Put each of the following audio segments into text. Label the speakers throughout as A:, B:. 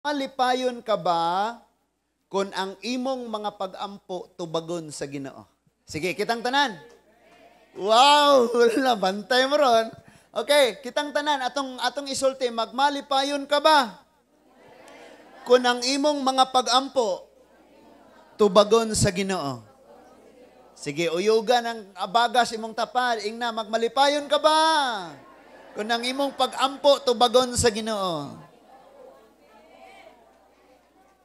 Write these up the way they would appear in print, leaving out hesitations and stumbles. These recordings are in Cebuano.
A: Malipayon ka ba kung ang imong mga pag-ampo tubagon sa Ginoo? Sige, kitang tanan. Wow, wala bantay mo ron. Okay, kitang tanan atong atong isulti, magmalipayon ka ba kung ang imong mga pag-ampo tubagon sa Ginoo? Sige, uyugan ang abagas imong tapad, ingna, magmalipayon ka ba kung ang imong pag-ampo tubagon sa Ginoo?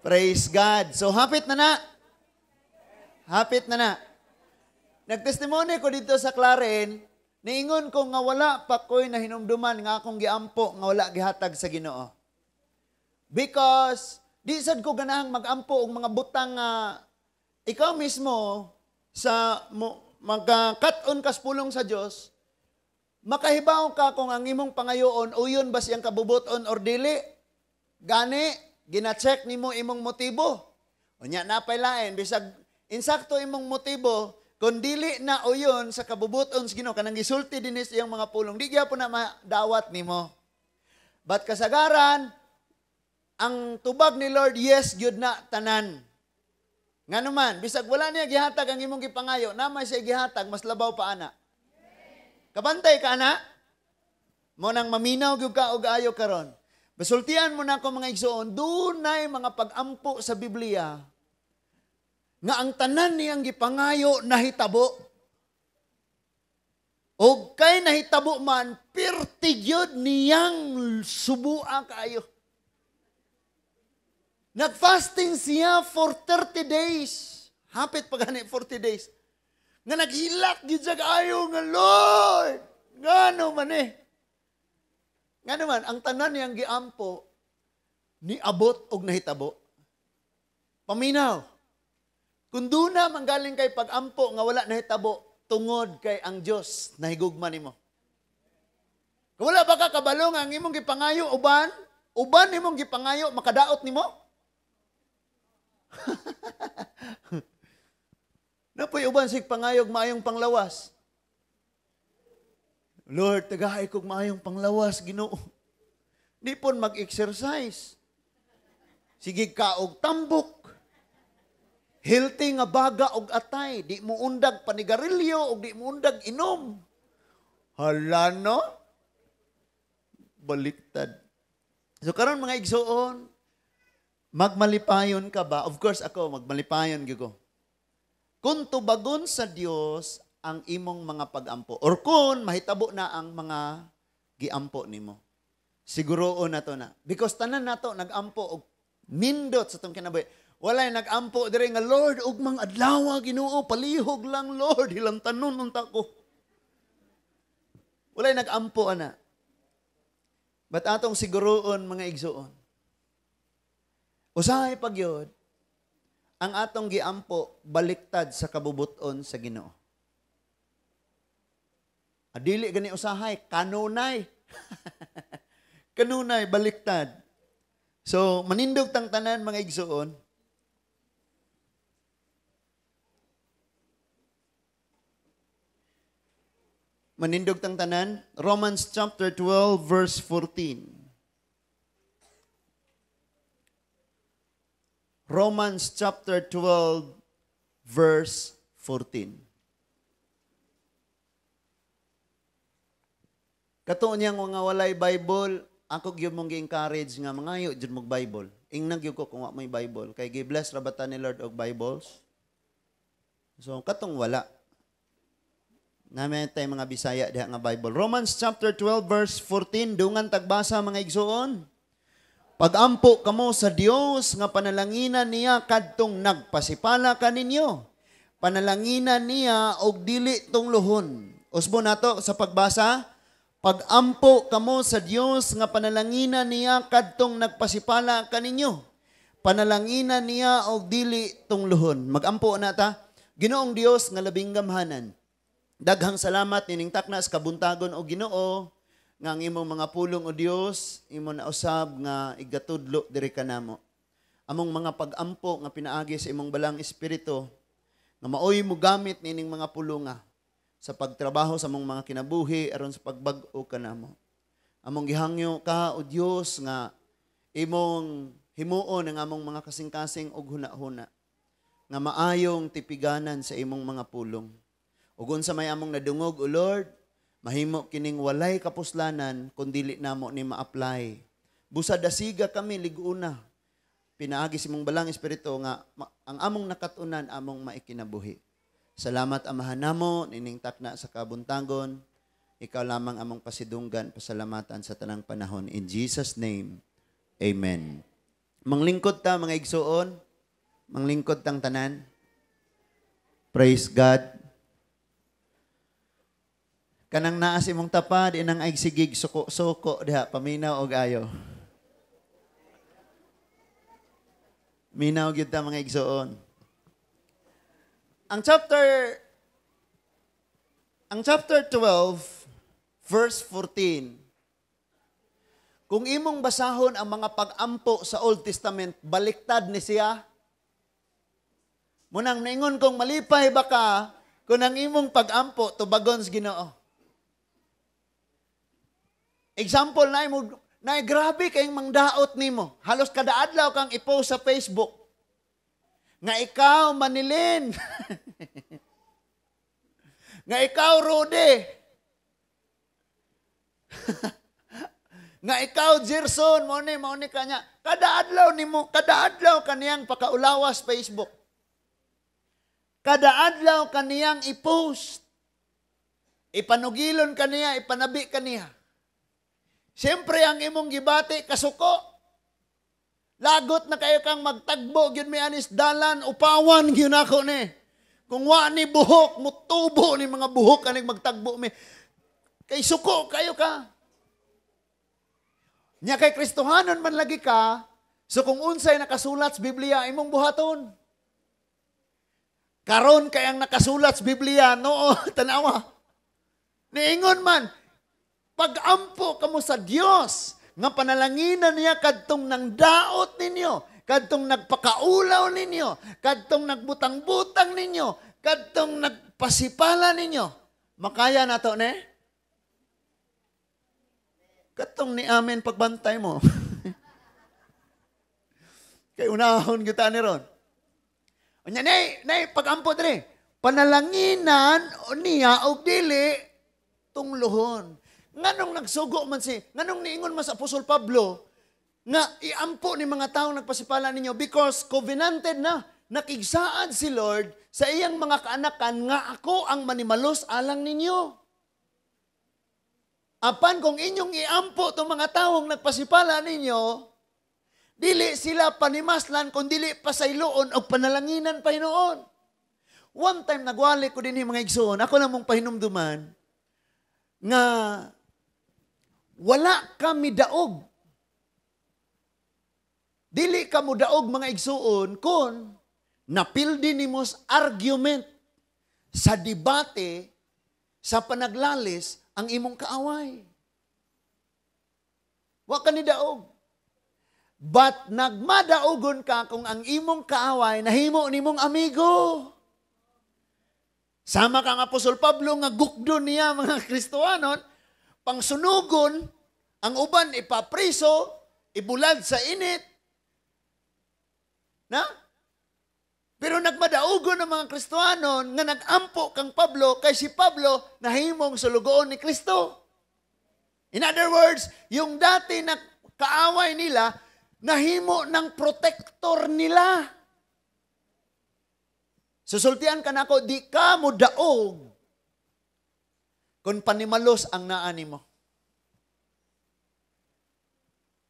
A: Praise God. So, hapit na na. Hapit na na. Nagtestimony ko dito sa Clarin, niingon ko nga wala pa ko'y nahinumduman nga akong giampo nga wala gihatag sa Ginoo. Because di sad ko ganahang magampo og mga butang nga ikaw mismo sa magkat-on kas pulong sa Dios, makahibaw ka kung ang imong pangayoon uyon ba siyang kabubuton or dili. Gani gina-check nimo imong motibo. Unya napay lain, bisag insakto imong motibo, kung dili na uyon sa kabubuton sa Ginoo, kanang gisulti dinis iyang mga pulong, di gyapon na madawat nimo. But kasagaran, ang tubag ni Lord, yes gyud na tanan. Ngano man, bisag wala niya gihatag ang imong gipangayo, namay siya gihatag, mas labaw pa ana. Kabantay ka ana? Mo nang maminaw gyud ka og ayo karon. Basultian mo na ako, mga igsoon, dunay mga pag-ampo sa Biblia nga ang tanan niyang gipangayo nahitabo. Og kay nahitabo man, pirti gyud niyang subua kaayo. Nag-fasting siya for 30 days. Hapit pa gani 40 days. Nga naghilak gyud siya kaayo nga, "Lord, ngano man eh?" Nga naman, ang tanan niyang giampo, niabot og nahitabo. Paminaw. Kung duna manggaling kay pag-ampo nga wala nahitabo, tungod kay ang Dios nahigugma nimo. Kung wala ba ka kabalo nga ang imong gipangayo uban, uban imong gipangayo makadaot nimo? Napoy uban sig pangayog maayong panglawas. "Lord, tagahay kog maayong panglawas, Ginoo." Di pon mag-exercise. Sige ka og tambok. Healthy nga baga og atay. Di mo undag panigarilyo og di mo undag inom. Hala no? Baliktad. So karon, mga igsoon, magmalipayon ka ba? Of course ako, magmalipayon gyud ko kung tubagon sa Dios ang imong mga pag-ampo or kung mahitabo na ang mga giampo nimo. Siguroon na to na. Because tanan nato nag-ampo og nindot sa tong kinabuhi. Walay nag-ampo dire nga, "Lord, ugmang adlaw, Ginoo, palihog lang, Lord, hilantanon unta ko." Walay nag-ampo ana. But atong siguroon, mga igsoon, usahay pagyod, ang atong giampo baliktad sa kabubuton sa Ginoo. Adili gani usahay, kanunay. Kanunay baliktad. So, manindog tang tanan, mga igsoon. Manindog tang tanan, Romans chapter 12 verse 14. Romans chapter 12 verse 14. Kato niyang mga walay Bible, ako gyud mong gi-encourage nga mangayo jud mog Bible. Ingnan gyud ko kung wa mo'y Bible kay gi-bless ra bata ni Lord og Bibles. So katong wala. Namin tayo mga Bisaya diha nga Bible. Romans chapter 12 verse 14, dungan tagbasa, mga igsoon. Pagampo kamo sa Dios nga panalanginan niya kadtong nagpasipala kaninyo. Panalanginan niya og dili tunglohon. Usbo nato sa pagbasa. Pagampo kamo sa Dios nga panalanginan niya kadtong nagpasipala kaninyo. Panalanginan niya og dili tunglohon. Magampo na ta. Ginoong Dios nga labing gamhanan, daghang salamat nining taknas kabuntagon, o Ginoo, nga ang imong mga pulong, o Dios, imo na usab nga igatudlo diri kanamo. Among mga pag-ampo nga pinaagi sa imong balang espiritu nga maoy mo gamit nining mga pulunga sa pagtrabaho sa among mga kinabuhi aron sa pagbag-o kanamo. Among gihangyo ka, o Dios, nga imong Himuon ang among mga kasing-kasing ug huna-huna nga maayong tipiganan sa imong mga pulong. Ug unsa may among nadungog, O Lord, mahimo kining walay kapuslanan kung dili namo ni ma-apply. Busa dasiga kami liguna. Pinaagi sa imong balang Espiritu nga ang among nakatunan among maikinabuhi. Salamat, Amahan namo, nining takna sa kabuntagon. Ikaw lamang among pasidunggan, pasalamatan sa tanang panahon. In Jesus' name, amen. Manglingkod ta, mga igsuon, manglingkod tang tanan. Praise God. Kanang naa sa imong tapad, inang ay sigig suko-suko diha, paminaw og ayo. Minaw gyud ta, mga igsuon. Ang chapter 12 verse 14. Kung imong basahon ang mga pag-ampo sa Old Testament, baliktad ni siya. Munang naingon kong malipay ba ka kung ang imong pag-ampo tubagon sa Ginoo. Example na mo na grabe kayong mangdaot nimo. Halos kada adlaw kang i-post sa Facebook nga ikaw Manilin. Nga ikaw Rudy. Nga ikaw Gerson, mao ni kanya. Kada adlaw nimo, kada adlaw kaniyang pakaulawas Facebook. Kada adlaw kaniyang i-post. Ipanugilon kaniya, ipanabi kaniya. Siyempre ang imong gibati kasuko. Lagot na kayo kang magtagbo gyud mi anis dalan, upawan gyud nako ni. Kung wa ni buhok, mutubo ni mga buhok aning magtagbo mi. Kay suko kayo ka. Nya kay Kristohanon man lagi ka, so kung unsay nakasulat sa Biblia imong buhaton. Karon kay ang nakasulat sa Biblia, noo, tanawa. Niingon man, pag-ampo kamo sa Dios nga panalanginan niya kadtong nang daot ninyo, kadtong nagpakaulaw ninyo, kadtong nagbutang-butang ninyo, kadtong nagpasipala ninyo. Makaya na to, ne? Katong ni amen pagbantay mo. Kay unahon kita ni ron. Unya nay, nay pagampo diri. Panalanginan niya og dili tunglohon. Nganong nagsugo man si, nganong niingon man sa Apostol Pablo nga iampo ni mga taong nagpasipala ninyo, because covenanted na, nakigsaad si Lord sa iyang mga kaanakan nga ako ang manimalos alang ninyo. Apan kung inyong iampo itong mga taong nagpasipala ninyo, dili sila panimaslan kung dili pasayloon o panalanginan pa hinuon. One time nagwali ko din mga igsoon, ako lang mong pahinumduman, nga wala kami daog. Dili ka mo daog, mga igsuon, kung napildi nimo argument sa debate sa panaglalis ang imong kaaway. Wa ka ni daog. But nagmadaogon ka kung ang imong kaaway nahimo nimong amigo. Sama kang Apostol Pablo nga gukdo niya mga Kristohanon, pangsunugon, ang uban ipapriso, ibulad sa init. Na? Pero nagmadaugon ang mga Kristohanon nga nagampo kang Pablo kay si Pablo nahimong sulugoon ni Kristo. In other words, yung dati na kaaway nila, nahimo ng protector nila. Susultian ka nako, di ka mo daog kung panimalos ang naani mo.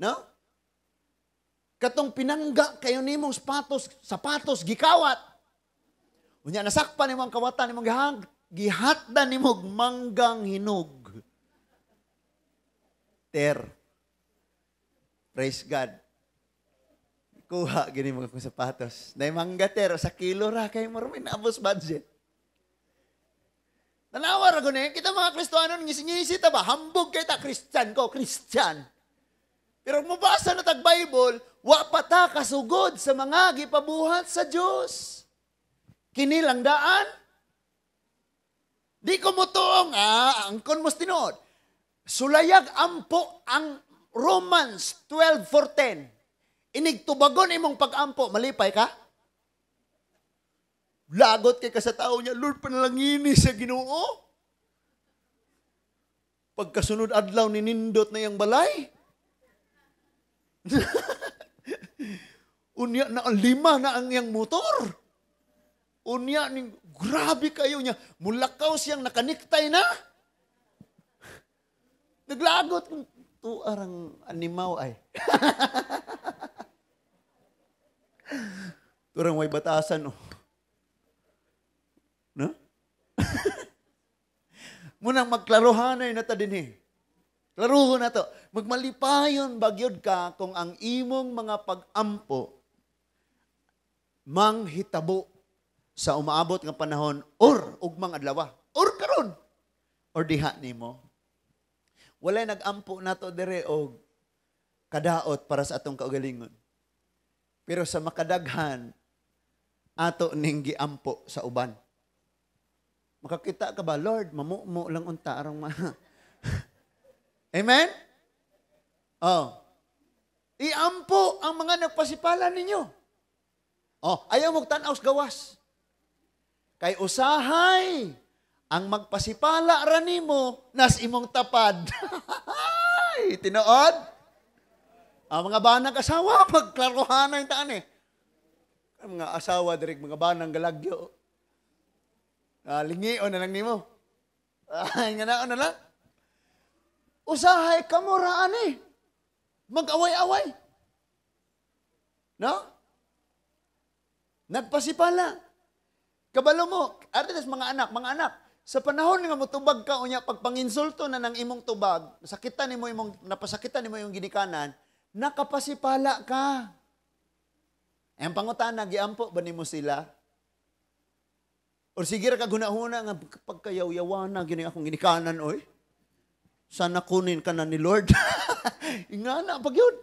A: No? Katong pinangga kayo nimong sapatos gikawat. Unya nasakpan nimo ang kawatan nimong gihatdan nimo manggang hinog. Ter. Praise God. Kuha gini mga kong sapatos. Nay mangga ter sa kilo ra kay mo naabos budget. Tanawa ra guni kita mga Kristohanon, ngisi-ngisi ta ba, hambog kay ta, Christian ko, Christian. Pero mubasa na tag Bible, wa pa ta kasugod sa mga gipabuhat sa Dios. Kini lang daan. Di ko motuong, angkon mo tinuod. Sulayag ampo ang Romans 12:14. Inig tubagon imong pag-ampo, malipay ka? Lagot kay ka sa tao niya, "Lord, panalangini sa Ginoo." Pagkasunod adlaw, ninindot na yung balay. Unya na ang lima na ang iyang motor. Unya ning grabe kayo niya. Mulakaw siyang nakaniktay na. Naglagot kung tuarang animaw ay. Turang way batasan oh. No? Munang magklarohanay na ta dinhi. Klarohon na to. Magmalipayon bagyod ka kung ang imong mga pag-ampo manghitabo sa umaabot nga panahon or ugmang adlaw or karon or diha nimo. Walay nag-ampo nato dire og kadaot para sa atong kaugalingon. Pero sa makadaghan ato ning giampo sa uban. Makakita ka ba, "Lord, mamumo lang unta arang ma." Amen? Oh. Iampo ang mga nagpasipala ninyo. Oh, ayaw mo tan-aw sa gawas. Kay usahay ang magpasipala ra nimo nas imong tapad. Ay, tinuod? Ang mga banag asawa, pagklarohan na yung taan eh. Ang mga asawa, direk mga banang galagyo. Lingion na lang nimo. Ay, nga na lang. Usahay kamuraan eh. Mag-away-away. No? Nagpasipala. Kabalo mo, arte mga anak, sa panahon nga motubag ka unya pagpanginsulto na ng imong tubag, sakitan nimo imong napasakitan nimo imong ginikanan, nakapasipala ka. Ang pangutana, giampo ba nimo sila? Or sige ra ka hunahuna nga pagkayaw-yawana gini akong ginikanan oy. Sana kunin ka na ni Lord. Ingana pag yun.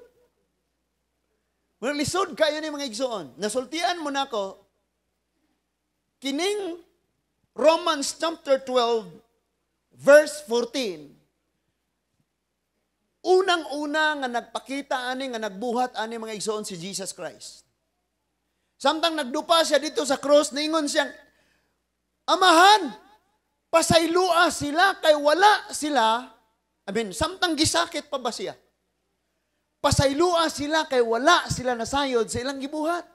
A: Mga lisod kayo ni mga igsoon. Nasultian mo nako kining Romans chapter 12 verse 14. Unang-una nga nagpakita ani nga nagbuhat ani mga igsoon si Jesus Christ. Samtang nagdupa siya dito sa cross, ningon siyang, "Amahan, pasaylua sila kay wala sila." I mean, samtang gisakit pa ba siya? Pasaylua sila kay wala sila nasayod sa ilang gibuhat.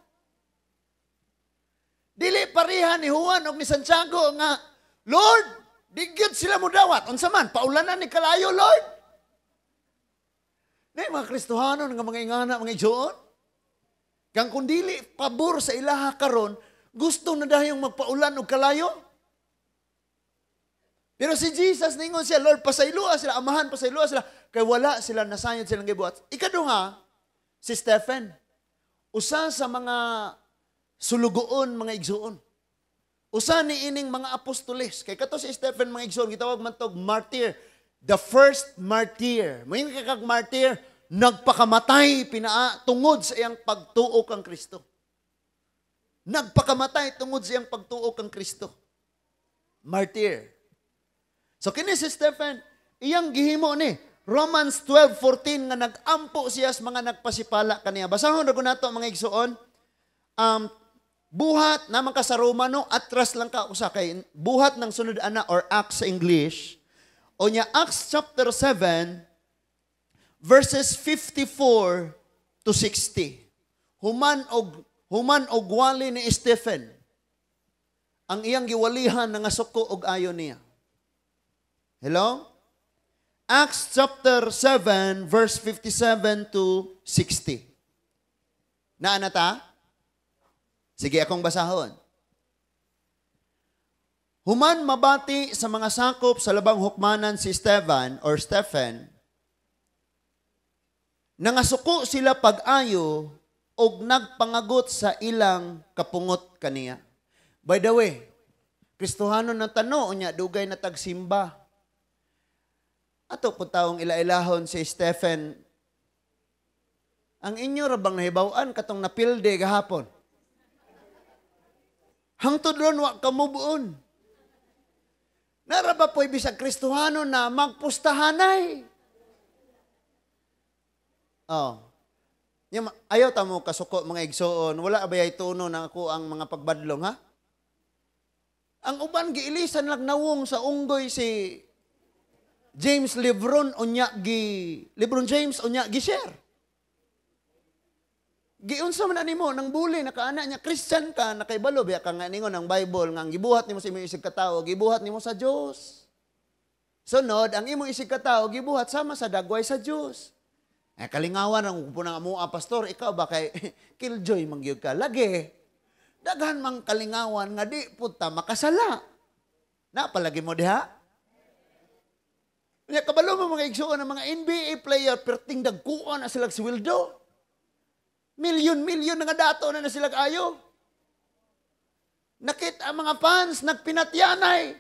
A: Dili pareha ni Juan og ni Santiago nga, "Lord, di gyud sila mudawat. Unsa man, paulanan ni kalayo, Lord." Nay mga Kristohanon nga mga ingana, mga igsoon. Kang kung dili pabor sa ilaha karon, gusto na dahiyong magpaulan og kalayo. Pero si Jesus, ningon siya, "Lord, pasaylua sila, Amahan, pasaylua sila, kay wala sila nasayod silang gibuhat." Ikaduha, si Stephen, usa sa mga sulugoon, mga igsoon. Usa ni ining mga apostoles. Kay kato si Stephen, mga igsoon, gitawag man tog martyr. The first martyr. Moingon kag martyr, nagpakamatay pinaa tungod sa iyang pagtuo kang Kristo. Nagpakamatay tungod sa iyang pagtuo kang Kristo. Martyr. So kini si Stephen, iyang gihimo ni Romans 12:14 nga nag-ampo siya sa mga nagpasipala kaniya. Basahon ra nato mga igsoon. Buhat naman ka sa Romano, atras lang ka usa kay buhat ng sunod ana or Acts sa English. O nya Acts chapter 7 verses 54 to 60. Human og wali ni Stephen. Ang iyang giwalihan nga suko og ayo niya. Hello? Acts chapter 7 verse 57 to 60. Naa na ta? Sige, akong basahon. Human mabati sa mga sakop sa labang hukmanan si Esteban or Stephen, nangasuko sila pag-ayo og nagpangagot sa ilang kapungot kaniya. By the way, Kristohano na tano, unya dugay na tagsimba. Ato po taong ilailahon si Stephen. Ang inyo ra bang nahibaw-an katong napilde gahapon? Hangtod ron wa ka mubuon. Nara ba po'y bisag Kristohano na magpustahanay? Oh. Nya, ayaw ta mo kasuko, mga igsoon, wala ba tuno na ako ang mga pagbadlong, ha? Ang uban giilisan lang nawong sa unggoy si James Lebron unya gi LeBron James unya gi share. Giunsa man animo nang buli nakaana niya, Christian ka, nakaibalo biya ka nga ningon ang Bible nga ang gibuhat nimo sa imong isig katawo gibuhat nimo sa Dios. Sunod, ang imong isig katawo gibuhat sama sa dagway sa Dios. Eh, kalingawan ang upo ng amoa, pastor, ikaw ba kay killjoy man gyud ka? Lagi. Daghan mang kalingawan nga di pud ta makasala. Napalagi mo diha? Nya kabalo mo, mga igsuon, ang mga NBA player perting dagkuan na sila sweldo. Milyon-milyon na nga dato na na sila ayo. Nakita ang mga fans, nagpinatyanay.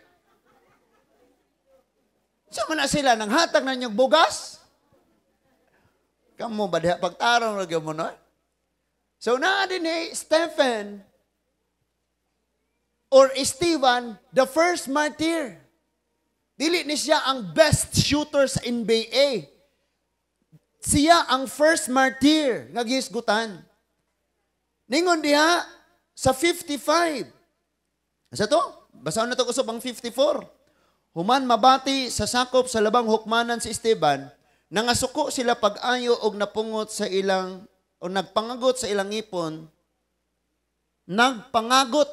A: Sa man na sila, nang hatag na niyong bugas? Kamo ba diha pagtarong lagi mo, no? So naa din eh, Stephen or Stephen, the first martyr. Dili ni siya ang best shooter sa NBA. Siya ang first martyr nga gihisgutan. Ningon diha sa 55. Sa to? Basahon na to usab ang 54. Human mabati sa sakop sa labang hukmanan si Esteban, nangasuko sila pag-ayo og napungot sa ilang o nagpangagot sa ilang ngipon, nagpangagot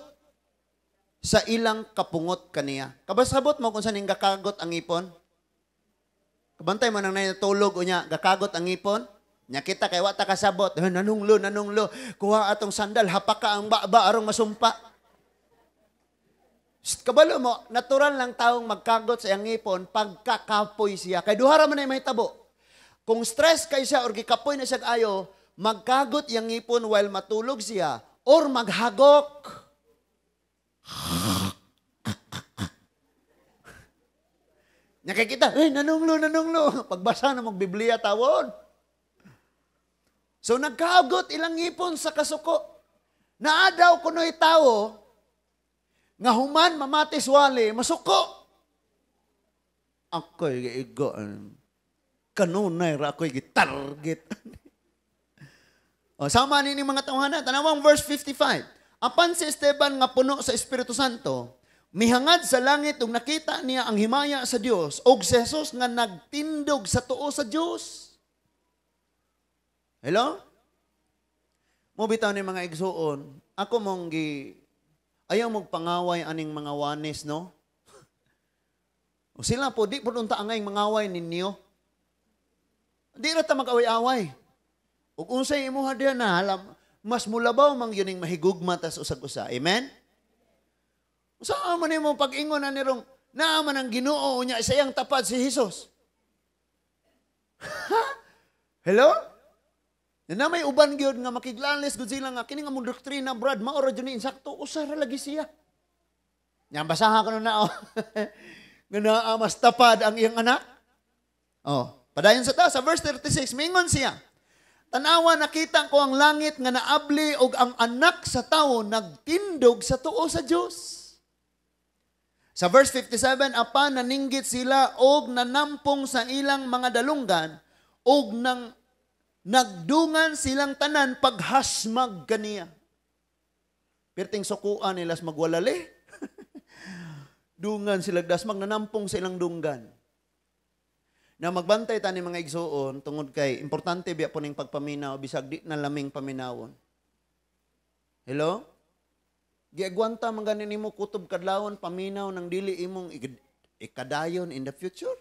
A: sa ilang kapungot kaniya. Kabasabot mo kung saan ning gakagot ang ngipon? Kabantay mo nang natulog unya, gakagot ang ngipon? Nya kita kay wa ta kasabot. Eh, nanunglo, nanunglo. Kuha atong sandal, hapaka ang baba arong masumpa. Shh, kabalo mo, natural lang taong magkagot sa iyang ngipon pagkakapoy siya. Kay duha ra man ay mahitabo. Kung stress kay siya or gikapoy na siya ayo, magkagot iyang ngipon while matulog siya or maghagok. Nakikita, eh, nanunglo, nanunglo. Pagbasa na magbiblia tawon. So nagkagot ilang ngipon sa kasuko. Naa daw kuno'y tawo nga human mamati swali, masuko. Ako'y giigo. Kanunay ra ako'y gitarget. O, sama ni mga tawhana. Tanawang verse 55. Apan si Esteban nga puno sa Espiritu Santo, mihangad sa langit ug nakita niya ang himaya sa Dios ug si Jesus nga nagtindog sa tuo sa Dios. Hello? Mo bitaw ni mga igsuon, ako mong gi ayaw magpangaway aning mga wanis, no? O sila po, di po unta angay mangaway ninyo. Di ra ta mag-away-away. Ug unsay imuha diha na alam, mas mulabaw mang yun ning mahigugma tas usag-usa. Amen? Saan man nimo pag-ingon na nirong naa man ang Ginoo unya sa iyang tapad si Jesus? Hello? Na may uban gyud nga makiglalis gud sila nga kini nga mong doktrina, brad, mao ra jud ni insakto, usa ra lagi siya. Nya basaha ko na oh. Nga naa mas tapad ang iyang anak. Oh, padayon sa ta sa verse 36, mingon siya. Tanawa, nakita ko ang langit nga naabli og ang anak sa tawo nagtindog sa tuo sa Dios. Sa verse 57, apan naninggit sila og nanampong sa ilang mga dalunggan og nang nagdungan silang tanan paghasmag kaniya. Perting sukuan nila sa magwalali. Dungan sila dasmag, nanampong sa ilang dunggan. Na magbantay tani mga igsuon tungod kay importante biya po ning pagpaminaw bisag di na laming paminawon. Hello? Giagwanta man gani nimo kutob kadlawon paminaw nang dili imong ikadayon in the future.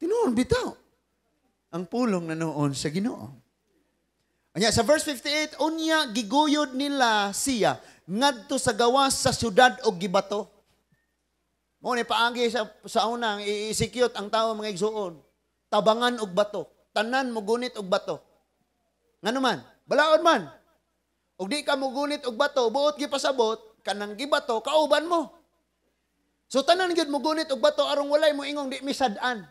A: Tinuon bitaw ang pulong na noon sa Ginoo. Anya sa verse 58, unya giguyod nila siya ngadto sa gawas sa syudad og gibato. Mo ni paagi sa unang i-execute ang tawo, mga igsuon. Tabangan og bato, tanan mo gunit og bato. Ngano man? Balaod man. Og di ka mo gunit og bato, buot gipasabot kanang gibato kauban mo. So tanan gyud mo gunit og bato aron walay mo ingong di misad-an.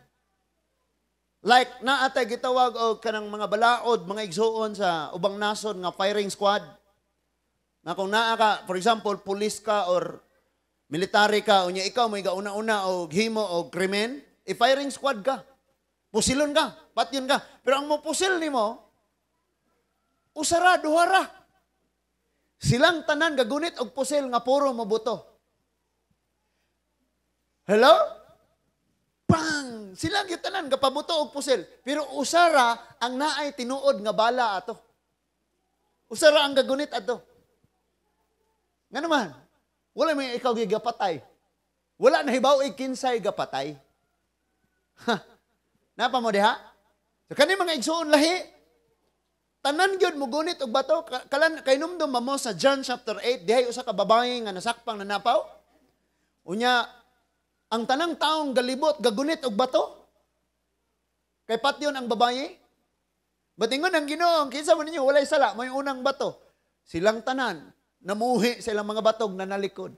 A: Like naa tay gitawag og kanang mga balaod, mga igsuon, sa ubang nason nga firing squad. Nga kung naa ka, for example, police ka or military ka, unya ikaw may gauna-una og himo og krimen, i-firing squad ka. Pusilon ka, patyon ka. Pero ang mopusil nimo, usara, duhara. Silang tanan gagunit og pusil nga puro mobuto. Hello? Pang! Silang gyud tanan gapabuto og pusil. Pero usara ang naay tinuod nga bala ato. Usara ang gagunit ato. Nga naman, wala may ikaw gigapatay. Wala na hibaw kinsay gapatay. Ha. Napa mo diha? So kani mga igsuon lahi, tanan gyud mogunit og bato. Kalan kahinumdom mo sa John chapter 8, dihay usa ka babae nga nasakpang nanapaw. Unya ang tanang taong galibot gagunit og bato. Kay patyon ang babae. Batingon ang Ginoo, kinsa man ninyo walay sala, may unang bato. Silang tanan namuhi sa ilang mga batog na nalikod.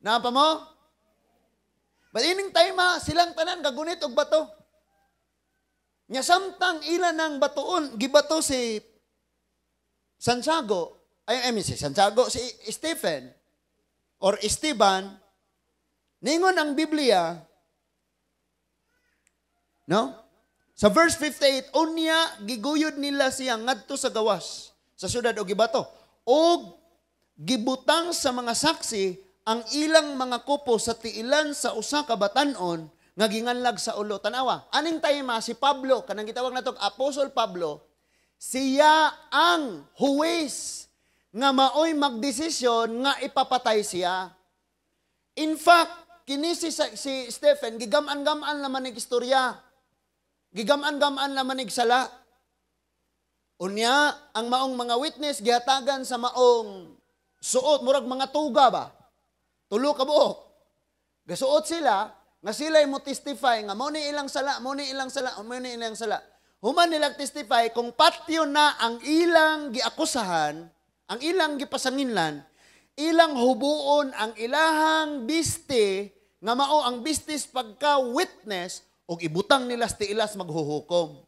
A: Napa mo? But ining time ha, silang tanan gagunit og bato. Nya samtang ila ng batuon, gibato si Santiago, ay I mean si Santiago, si Stephen or Esteban, ningon ang Biblia, no? Sa verse 58, unya giguyod nila siya ngadto sa gawas sa syudad og gibato og gibutang sa mga saksi ang ilang mga kupo sa tiilan sa usa ka batan-on nga ginganlag sa ulo. Tanawa, aning time si Pablo, kanang gitawag nato Apostol Pablo, siya ang huwes nga maoy magdesisyon nga ipapatay siya. In fact, kini si Stephen gigam-an-gam-an naman nig istorya. Gigam-an-gam-an naman nig sala. Unya, ang maong mga witness gihatagan sa maong suot, murag mga tuga ba? Tulo ka buok. Gasuot sila, nga sila'y mo testify nga mo ni ilang sala, mo ni ilang sala, mo ni ilang sala. Human nilang testify kung patyo na ang ilang giakusahan, ang ilang gipasanginlan, ilang hubuon ang ilahang biste, nga mao ang bistis pagka witness, og ibutang nila sa tiilas maghuhukom.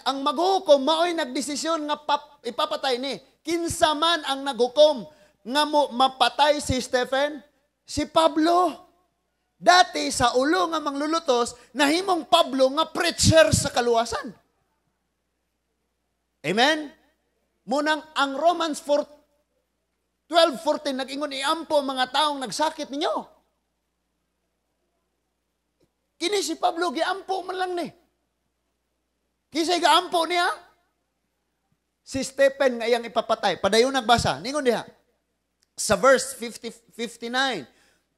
A: Ang maghuhukom mao'y nagdesisyon nga ipapatay ni. Kinsa man ang naghukom nga mo mapatay si Stephen? Si Pablo. Dati sa ulo nga manglulutos, nahimong Pablo nga preacher sa kaluwasan. Amen? Munang ang Romans 12:14 nag-ingon iampo mga taong nagsakit ninyo. Kini si Pablo giampo man lang ni. Kisay gaampo niya? Si Stephen nga iyang ipapatay. Padayon nagbasa. Ningon diha. Sa verse 59,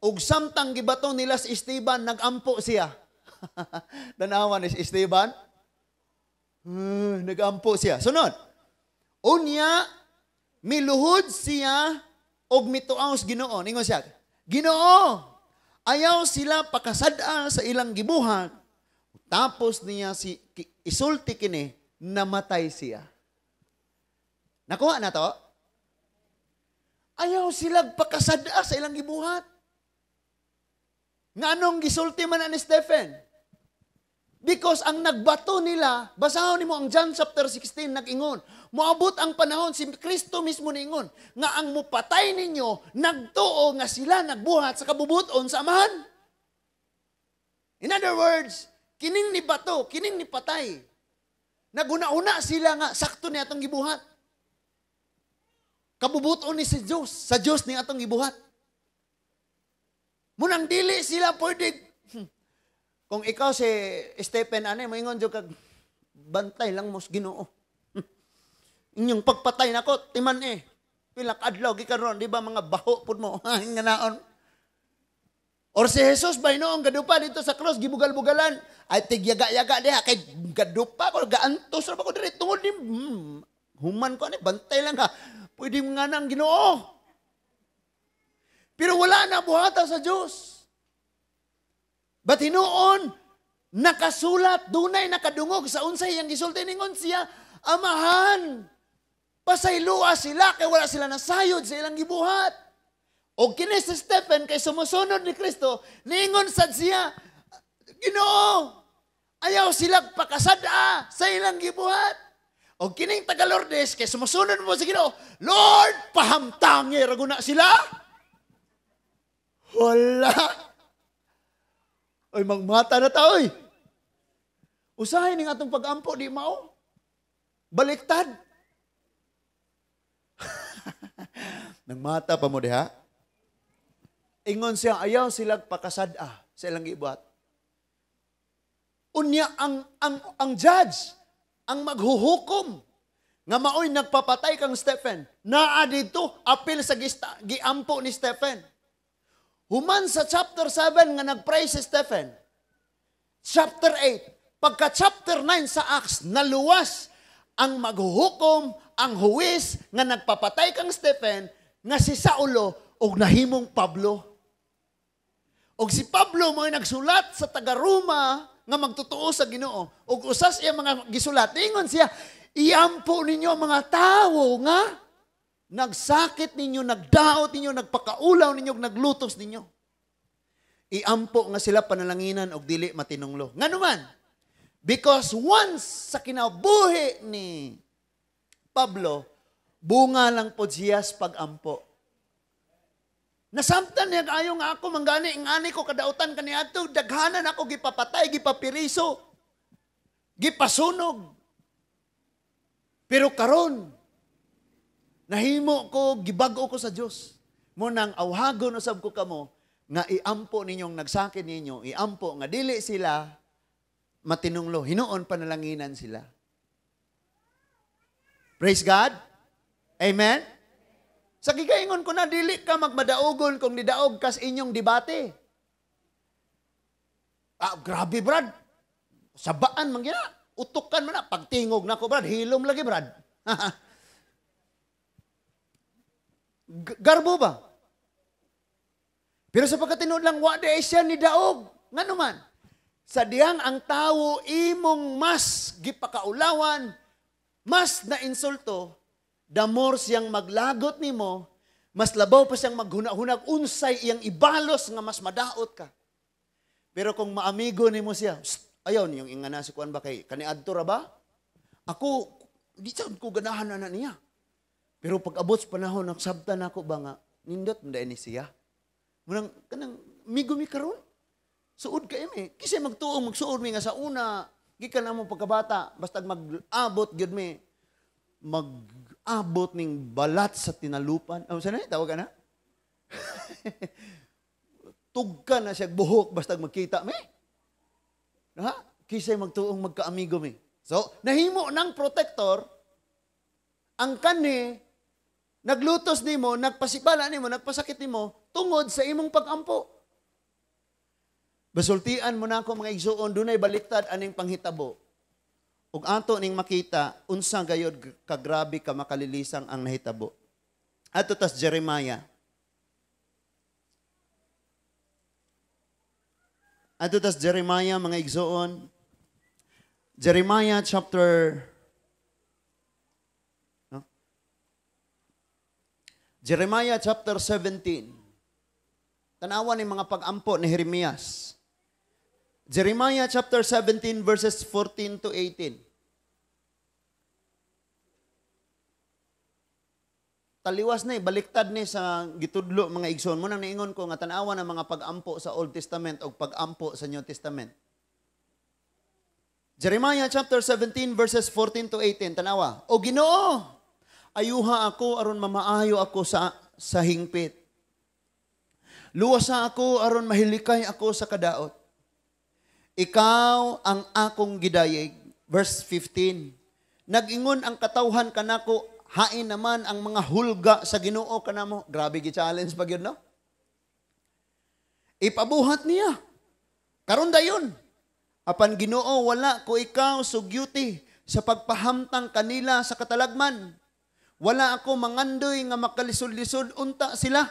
A: ug samtang gibato nila si Esteban, nagampo siya. Tanawa ni si Esteban. Nagampo siya. Sunod. Unya, miluhod siya og mituaw sa Ginoo. Ningon siya, Ginoo, ayaw sila pakasad-a sa ilang gibuhat. Tapos niya si isulti kini, namatay siya. Nakuha na to? Ayaw sila pakasad-a sa ilang gibuhat. Nga anong gisulti man ni Stephen? Because ang nagbato nila, basahon nimo ang John chapter 16, nag-ingon. Moabot ang panahon, si Kristo mismo niingon, nga ang mupatay ninyo, nagtuo nga sila nagbuhat sa kabubuton sa Amahan. In other words, kining ni bato, kining ni patay. Naguna-una sila nga, sakto ni atong gibuhat. Kabubuton ni si Diyos, sa Diyos ni atong gibuhat. Munang dili sila pwede. Kung ikaw si Stephen, ano, moingon jud kag bantay lang mo sa Ginoo. Inyong pagpatay nako, timan eh. Pila ka adlaw gikan ron, di ba mga baho pud mo, nga naon. Or si Jesus ba noong gadupa dito sa cross, gibugal-bugalan, ay tigyaga-yaga diha kay gadupa ko, gaantos ra ba ko diri tungod ni human ko ani, bantay lang ha. Pwede nga nang Ginoo. Pero wala na buhata sa Diyos. But hinuon, nakasulat, dunay nakadungog sa unsay iyang gisulti ningon siya, Amahan, pasaylua sila kay wala sila nasayod sa ilang gibuhat. O kini si Stephen kay sumusunod ni Kristo, ningon sad siya, Ginoo, ayaw sila pakasad-a sa ilang gibuhat. O kining taga-Lourdes kay sumusunod mo sa Ginoo, Lord, pahamtangi ra guna sila. Wala. Oy, magmata na ta, oy. Usahay ning atong pag-ampo, di mao. Baliktad. Nangmata pa mo diha. Ingon siya, ayaw silag pakasad-a sa ilang gibuhat. Unya ang judge, ang maghuhukom, nga maoy nagpapatay kang Stephen, naa didto, apil sa giampo ni Stephen. Human sa chapter 7 nga nagpray si Stephen, chapter 8, pagka chapter 9 sa Acts, naluwas ang maghuhukom, ang huwis nga nagpapatay kang Stephen, nga si Saulo, og nahimong Pablo. Og si Pablo mo'y nagsulat sa taga-Roma nga magtotoo sa Ginoo. Og usas iya mga gisulat, ingon siya, iampo ninyo ang mga tawo nga nagsakit ninyo, nagdaot ninyo, nagpakaulaw ninyo, naglutos ninyo. Iampo nga sila panalanginan og dili matinunglo. Ngano man? Because once sa kinabuhi ni Pablo, bunga lang po siya sa pag-ampo. Nasamtan niya ayo nga ako manggani ang ani ko kadautan kaniadto, daghanan ako gipapatay, gipapiriso, gipasunog. Pero karon nahimo ko, gibag-o ko sa Dios. Mo nang awhagon usab ko kamo nga iampo ninyong nagsakit ninyo, iampo nga dili sila matinunglo, hinuon panalanginan sila. Praise God. Amen. Sa gigaingon ko na, dili ka magmadaogon kung nidaog kas inyong debate. Ah, grabe, Brad. Sabaan man gina. Utukan man na. Pagtingog na ko, Brad. Hilom lagi, Brad. Garbo ba? Pero sa pagkatinuod lang, wa di siya ni daog. Ngano man? Sa dihang ang tawo imong mas gipakaulawan, mas na insulto, the more siyang maglagot nimo, mas labaw pa siyang maghunahunag unsay iyang ibalos nga mas madaot ka. Pero kung maamigo nimo siya, ayaw niyong ingana si kuan ba kay kaniadto ra ba? Ako di sad ko ganahan na niya. Pero pag abot sa panahon nagsabtan nako ba nga nindot man ni siya. Munang kanang migo mi karon. Suod kay mi. Kisay magtuong magsuod mi nga sa una gikan namo pagkabata basta mag-abot gyud mi mag-abot ning balat sa tinalupan. Oh, saan na? Tawag ka na? Tugka na siya buhok basta magkita mi. Ha? Kisay magtuong magkaamigo mi. So, nahimo ng protector ang kanhi naglutos nimo, nagpasibala nimo, nagpasakit nimo tungod sa imong pag-ampo. Basultian mo na ako mga igsuon, dunay baliktad aning panghitabo. Ug ato ning makita unsa gayod kagrabe ka makalilisang ang nahitabo. Ato tas Jeremiah. Ato tas Jeremiah mga igsuon. Jeremiah chapter no? Jeremiah chapter 17. Tanawan ni mga pag-ampo ni Jeremias. Jeremiah chapter 17 verses 14 to 18. Taliwas na baliktad ni sa gitudlo mga igsoon. Munang niingon ko nga tan-awan ang mga pag-ampo sa Old Testament o pag-ampo sa New Testament. Jeremiah chapter 17 verses 14 to 18. Tanawa. O Ginoo, ayuha ako aron mamaayo ako sa hingpit. Luwasa ako aron mahilikay ako sa kadaot. Ikaw ang akong gidayeg. Verse 15. Nag-ingon ang katawhan kanako, hain naman ang mga hulga sa Ginoo kanamo. Grabe gi-challenge pag yun, no? Ipabuhat niya. Karon dayon. Apan Ginoo, wala ko ikaw sugyuti sa pagpahamtang kanila sa katalagman. Wala ako mangandoy nga makalisod-lisod unta sila.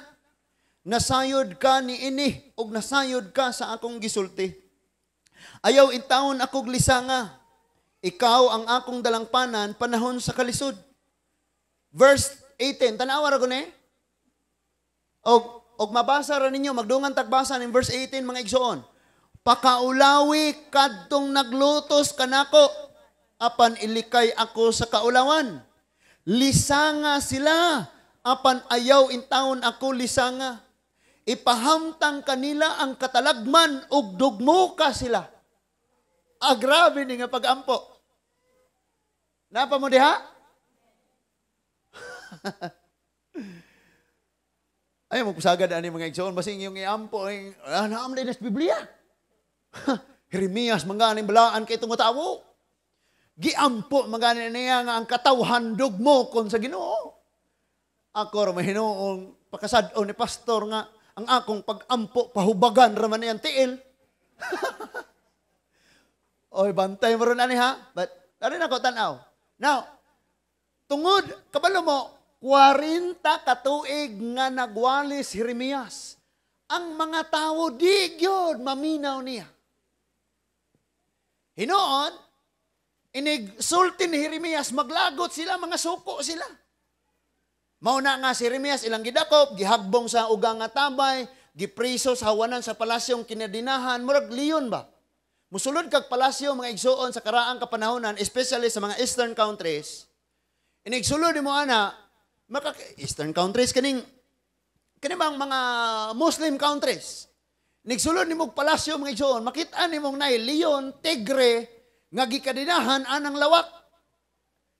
A: Nasayod ka ni ini og nasayod ka sa akong gisulti. Ayaw intawon akong lisanga. Ikaw ang akong dalangpanan panahon sa kalisod. Verse 18, tanawa ra ko ni. Og mabasa ra ninyo, magdungan tagbasa ning verse 18 mga igsoon. Pakaulawi kadtong naglutos kanako, apan ilikay ako sa kaulawan. Lisanga sila, apan ayaw intawon ako lisanga. Ipahamtang kanila ang katalagman ug dugmuka sila. Ah, grabe ni nga pagampo. Napa mo diha? Ay, magpusagad ani mga igsoon, basing yung iampo, ay, naam na sa Biblia. Jeremias, mga balaan kay itong tawo. Giampo, mga niya nga ang katawhan dugmo kon sa Ginoo. Ako ra mahinuong pakasad-on ni pastor nga ang akong pag-ampo pahubagan ra man niyang tiil. Oy, bantay mo ron ani ha. But ano na ko tan-aw. Now, tungod kabalo mo 40 katuig nga nagwali si Jeremias. Ang mga tawo di gyud maminaw niya. Hinuon, inig sulti ni Jeremias, maglagot sila, mga suko sila. Mauna nga si Jeremias ilang gidakop, gihagbong sa ugang nga tabay, gipriso sa hawanan sa palasyong kinadinahan, murag leon ba? Musulod kag palasyo mga igsuon sa karaang kapanahonan, especially sa mga eastern countries. Inigsulod mo ana, maka eastern countries kaning kani bang mga Muslim countries. Nigsulod nimo palasyo mga igsuon, makita nimong nay leon, tigre nga gikadinahan anang lawak.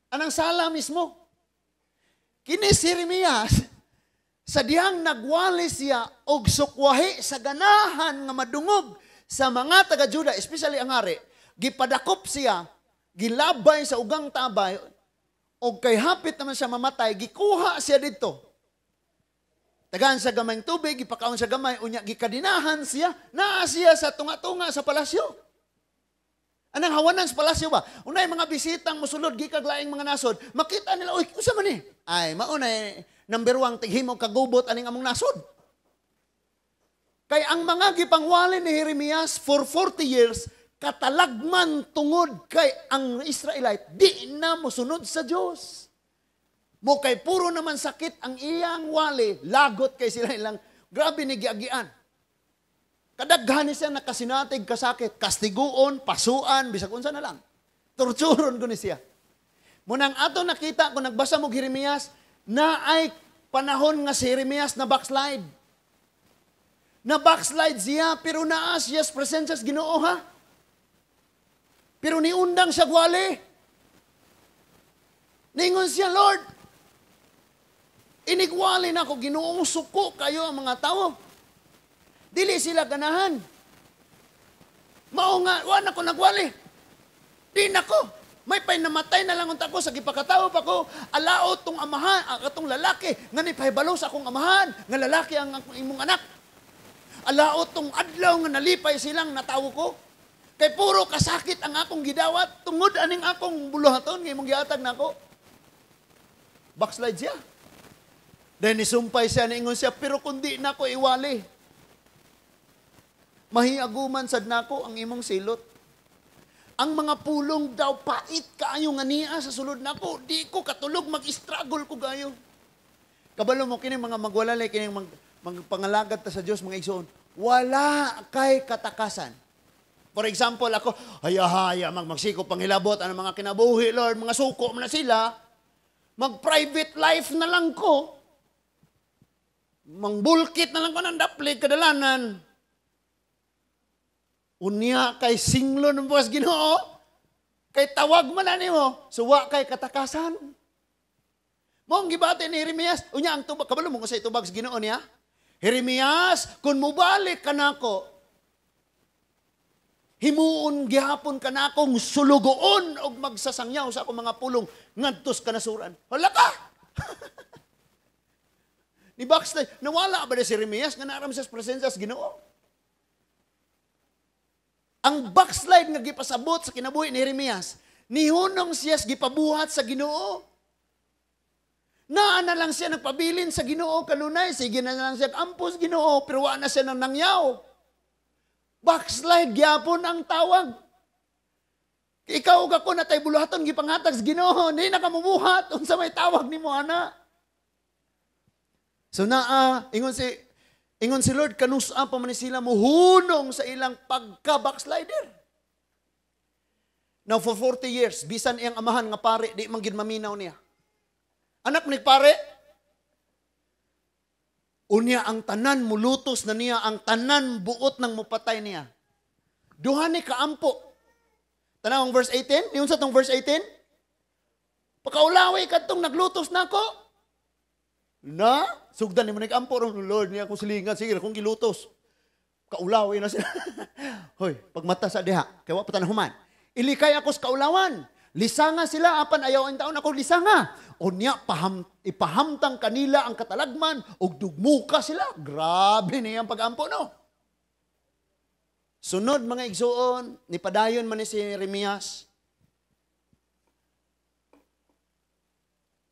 A: Anang sala mismo. Kini si Jeremias, sa dihang nagwali siya og sukwahi sa ganahan nga madungog sa mga taga-Juda, especially ang hari, gipadakop siya, gilabay sa ugang tabay, og kay hapit naman siya mamatay, gikuha siya didto. Tagaan sa gamayng tubig, gipakaon sa gamay, unya gikadinahan siya, naa siya sa tunga-tunga sa palasyo. Anang hawanan sa palasyo ba? Unay mga bisitang musulod gikag laing mga nasod, makita nila, uy, usa man ni? Ay, maunay number 1 tighimo kagubot aning among nasod. Kay ang mga gipangwali ni Jeremias for 40 years, katalagman tungod kay ang Israelite di na mosunod sa Dios. Mo kay puro naman sakit ang iyang wali, lagot kay sila ilang grabe ni giagian. Kadaghan ni siya nakasinatig kasakit, kastiguon, pasuan, bisag unsa na lang. Torturon ko ni siya. Munang ato nakita kung nagbasa mo Jeremias, na ay panahon nga si Jeremias na backslide. Na backslide siya, pero naa siya sa presensya sa Ginoo ha. Pero niundang siya gwali. Ningon siya, Lord, inigwali na ako, Ginoong suko kayo ang mga tao. Dili sila ganahan. Mao nga, wa na ko nagwali. Di na ko. May pay namatay na lang unta ko sa gipakatawo pa ko. Alaot tong amahan, ang atong lalaki, nga ni pahibalo sa akong amahan, nga lalaki ang akong imong anak. Alaot tong adlaw nga nalipay silang natawo ko. Kay puro kasakit ang akong gidawat tungod aning akong buluhaton nga imong gihatag nako. Backslide siya. Then nisumpay siya, niingon siya, pero kundi nako iwali. Mahiaguman sad nako ang imong silot. Ang mga pulong daw pait kaayo nga niya sa sulod nako, di ko katulog, mag-struggle ko gayo. Kabalo mo kini mga magwalalay kini magpangalagad ta sa Dios mga igsoon, wala kay katakasan. For example, ako, haya-haya, magsikop panghilabot, ano mga kinabuhi, Lord, mga suko man na sila, mag-private life na lang ko, mangbulkit na lang ko ng dapli, kadalanan. Unya kay singlo ng bukas Ginoo, kay tawag man na nimo, suwa kay katakasan. Mong gibati ni Jeremias, unya ang tubag, kabalo mo kung sa itubag sa Ginoo niya? Jeremias, kung mubalik ka nako, himuon gihapon ka nakong sulugoon og magsasangyaw sa akong mga pulong ngadtos kanasuran. Hala ka! Ni backslide, nawala ba na si Jeremias nga naaram sa presensya sa Ginoo? Ang backslide nga gipasabot sa kinabuhi ni Jeremias, nihunong siya gipabuhat sa Ginoo. Naa na lang siya nagpabilin sa Ginoo kanunay, sige na lang siya ampos Ginoo, pero wa na siya nang nangyaw. Backslide gyapon ang tawag. Ikaw ug ako natay buluhaton gipanghatag sa Ginoo, di na ka mobuhat unsa may tawag nimo ana. So naa ingon si Lord kanusa pa man ni sila mohunong sa ilang pagka-backslider. Now for 40 years bisan iyang amahan nga pare di man gid maminaw niya. Anak ni pare, Unya ang tanan mulutos na niya, ang tanan buot nang mupatay niya. Duha ni kaampo. Tanaw ang verse 18? Niyon sa tong verse 18? Pakaulawi kadtong naglutos nako. Na, sugdan nimo nag-ampo ron, Lord, niya akong silingan, sige akong gilutos. Kaulawi na sila. Hoy, pagmata sa diha, kay wa pa ta nahuman. Ilikay ako sa kaulawan. Lisanga sila, apan ayaw ang taon ako lisanga. Unya, ipahamtang kanila ang katalagman, ug dugmuka sila. Grabe niyang pag-ampo, no? Sunod, mga igsuon, nipadayon man ni si Jeremias.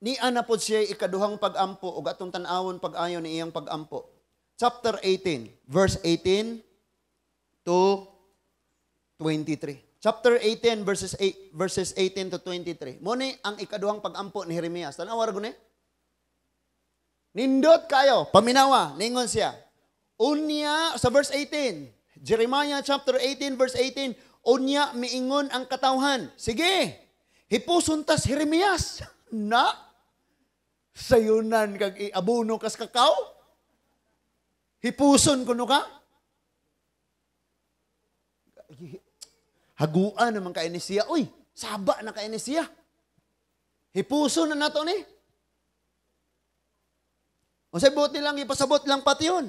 A: Niya na pod siya ikaduhang pag-ampo, ug atong tan-awon pag-ayon ni iyang pag-ampo. Chapter 18, verse 18 to 23. Chapter 18, verses 18 to 23. Mo ni ang ikaduhang pag-ampo ni Jeremias. Tan-awa ra guni. Nindot kayo, paminawa, ningon siya. Unya, sa verse 18, Jeremiah chapter 18, verse 18, unya miingon ang katawhan. Sige, hipuson tas Jeremias. Na, sayunan kag iabuno kas kakao. Hipuson kuno ka. Haguan naman kay ni siya. Uy, saba na kay ni siya. Hipuson na nato ni. Unsay buot nilang ipasabot lang pati yun.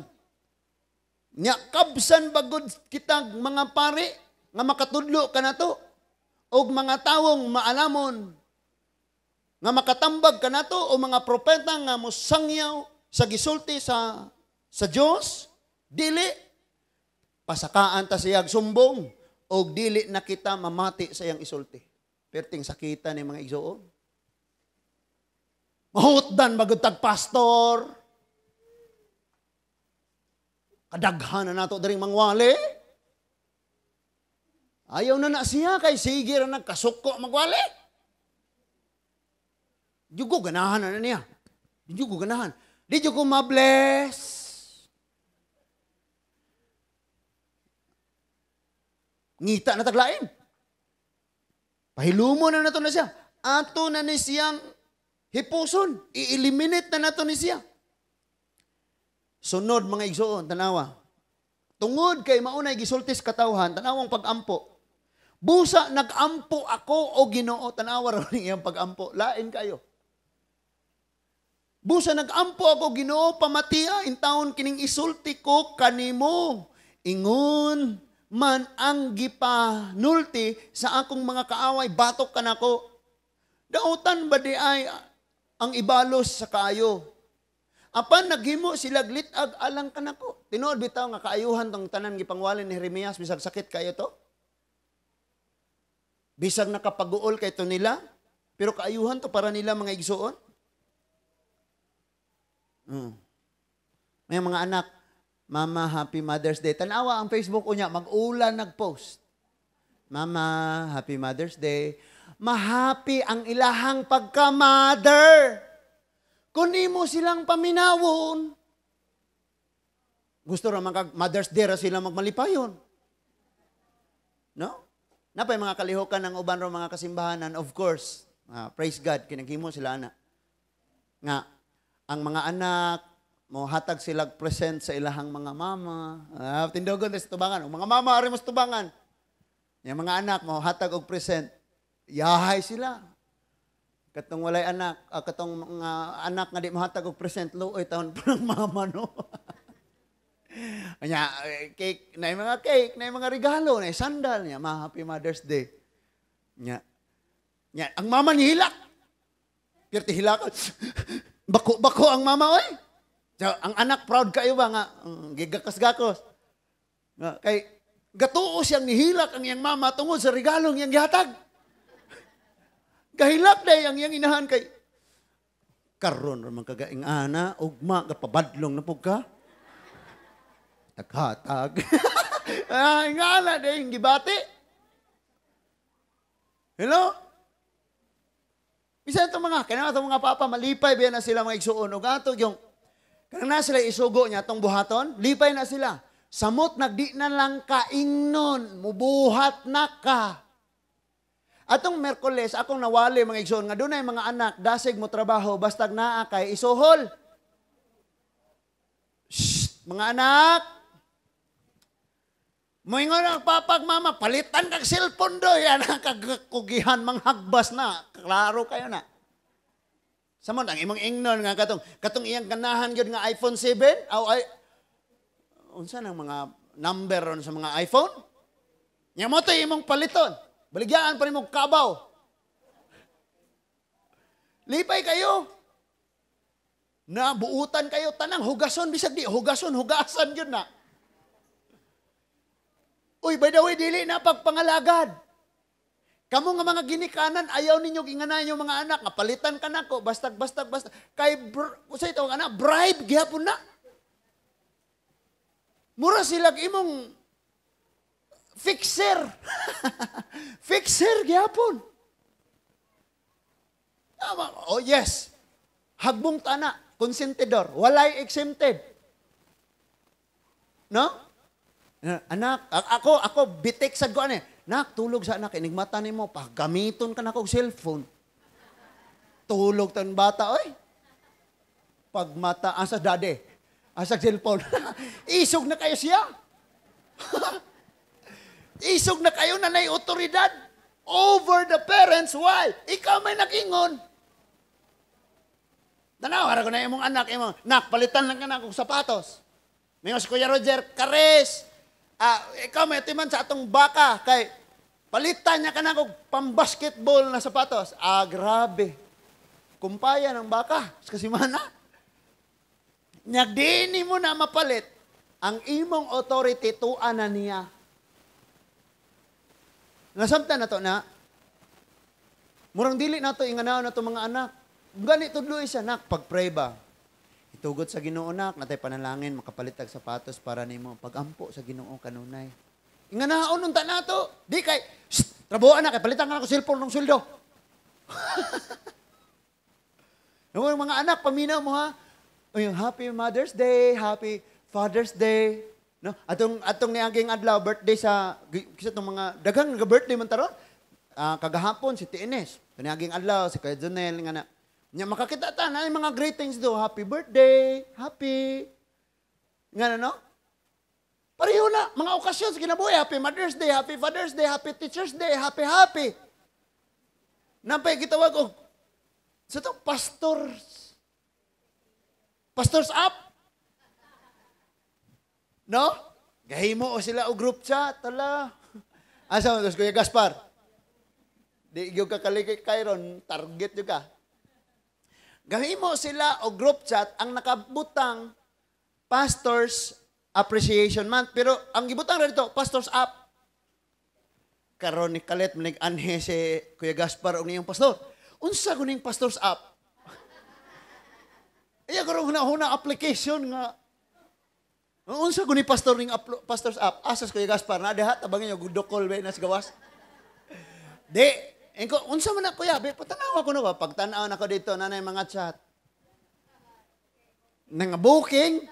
A: Nya kabsan bagod kitang mga pare nga makatudlo kanato og mga tawong maalamon nga makatambag kanato o mga propeta nga mosangyaw sa gisulti sa Dios, dili pasakaan ta siyag sumbong og dili na kita mamati sa iyang isulti. Perting sakita ni mga igsoon. Mahutdan bagod tag pastor. Kadaghan na nato dring mangwali. Ayaw na na siya kay sige ra nagkasuko magwali. Di ko ganahan na niya. Di ko ganahan. Di ko ma-bless. Ngita na taglain. Pahilumo na nato na siya. Ato na ni siyang hipuson. I-eliminate na nato ni siya. Sunod mga igsoon, tanawa. Tungod kay maunay gisultis katawhan, tanawang pag-ampo. Busa nag-ampo ako o Ginoo, tanawa raw niyang pag-ampo. Lain kayo. Busa nag-ampo ako Ginoo, pamatiya intawon kining isulti ko kanimo. Ingon man ang gipanulti sa akong mga kaaway, batok kanako. Dautan ba di ay ang ibalos sa kaayo? Apan naghimo sila glitag alang kanako. Tinuod bitaw nga kaayuhan tong tanan gipangwali ni Jeremias, bisag sakit kayo to. Bisag nakapaguol kay to nila, pero kaayuhan to para nila mga igsuon. May mga anak, Mama, Happy Mother's Day. Tanawa ang Facebook ko niya, mag-ulan nag-post. Mama, Happy Mother's Day. Mahappy ang ilahang pagka-mother. Kung imo silang paminawon, gusto ra man Mother's Day ra sila magmalipayon. No? Napay mga kalihokan ng uban ro mga kasimbahanan, of course, praise God, kinaghimo sila ana. Nga, ang mga anak, mohatag sila present sa ilahang mga mama. Tindogon sa tubangan. Ang mga mama ari mo sa tubangan. Yung mga anak, mohatag og present. Yahay sila. Katong walay anak, katong mga anak nga di mohatag og present, luoy taon pa ng mama, no? Anya, cake, na mga cake, na mga regalo, na sandal niya, ma, Happy Mother's Day. Nya. Nya, ang mama ni hilak. Pirti hilak. Bako-bako ang mama, oy. So, ang anak proud kayo ba nga gigakas-gakos. Nga kay gatuo siyang nihilak ang iyang mama tungod sa regalong iyang gihatag. Gahilak day ang iyang inahan kay karon ra man kagaing ana ugma gapabadlong na pug ka. Taghatag. Ay nga na day gibati. Hello? Bisan itong mga kanang atong mga papa malipay biya na sila mga igsuon og ato yung kanang na sila isugo niya atong buhaton, lipay na sila. Samot nagdi na lang kaingnon, mubuhat na ka. Atong Merkules, akong nawali mga igsoon, nga dunay mga anak, dasig mo trabaho, bastag naa kay isuhol. Mga anak, moingon ang papa ug mama, "Palitan kag cellphone do." Yan ang kagkugihan, manghagbas na. Klaro kayo na. Samot ang imong ingnon nga katong katong iyang ganahan gyud nga iPhone 7 aw ay unsa nang mga number ron sa mga iPhone? Nya mo to imong paliton. Baligyaan pa nimo kabaw. Lipay kayo. Na buutan kayo tanang hugason, bisag di hugason, hugasan gyud na. Uy, by the way, dili na pagpangalagad. Kamo nga mga ginikanan, ayaw ninyo inganayan yung mga anak nga palitan ka nako, bastag bastag basta kay usa ito anak, bribe gihapon na. Mura sila imong fixer. Fixer gihapon. Tama. Oh yes. Hagbong tana, konsentidor, walay exempted. No? Anak, ako ako bitik sad ko ani. Nak, tulog sa anak, inigmata nimo, pagamiton ka nako og cellphone. Tulog tan bata, oy. Pagmata, asa daddy? Asa cellphone? Isog na kayo siya. Isog na kayo na nay otoridad over the parents. Why? Ikaw may nag-ingon. Tanaw, ko na imong anak, imong, "Nak, palitan lang ka na akong sapatos." May si Kuya Roger, "Kares, ikaw may timan sa atong baka, kay palitan niya ka na og pambasketball na sapatos." Ah, grabe. Kumpaya ng baka. Kasi mana. Nyag mo na mapalit, ang imong authority tuwa na niya. Nasabtan na to na, murang dili nato inganaon na to mga anak. Gani tudloy siya, "Nak, pag-pray ba? Itugot sa Ginoo, nak, natay panalangin, makapalit og sapatos para nimo. Pagampo sa Ginoo kanunay." Inganaon unta nato. Di kay, "Shh, trabaho na kay palitan ka nako cellphone ng sweldo." Yung mga anak, paminaw mo ha. Uy, happy Mother's Day, happy Father's Day. No? Atong atong niaging adlaw, birthday sa kisa tong mga daghang nga birthday man taron. Kagahapon si Tines. Niaging adlaw si Kuya Jonel nga na. Nya makakita ta na mga greetings do, happy birthday, happy. Nga na no? Pareho na, mga okasyon sa kinabuhi, happy Mother's Day, happy Father's Day, happy Teacher's Day, happy happy. Napay gitawag og sa to pastors. Pastors up. No? Gahimo o sila og group chat, tala. Asa man Kuya Gaspar? Di gyud ka kalikay kayron, target gyud ka. Gahimo sila og group chat ang nakabutang Pastors Appreciation Month. Pero ang gibutang ra dito, Pastors Up. Karon ni kalit manig anhe si Kuya Gaspar og niyang pastor. Unsa kuning Pastors Up? Iya karon huna-huna application nga unsa kuning pastor ning Pastors Up? Asas Kuya Gaspar na diha, tabangin niyo gudokol ba na sa gawas. Di, engko unsa man na, kuya, be patanaw ko no ba? Pagtan-aw nako dito nanay mga chat. Nang booking.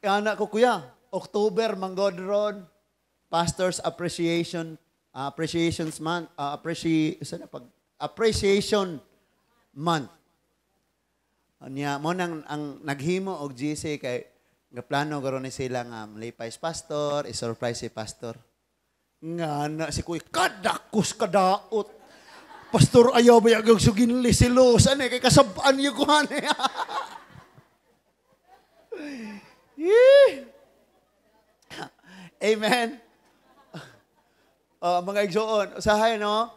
A: Anak ko, "Kuya, October manggod ron Pastors Appreciation Appreciations Month, appreciate na pag Appreciation Month." Nya mo nang ang naghimo og GC kay gaplano garo ni sila nga malipay si pastor, i-surprise si pastor. Nga na si kuya, kadakos kadaot. "Pastor, ayaw ba yung suginli si Los? Ano kay kasabaan yung kuhan." Yee! Amen. Mga igsoon, usahay no?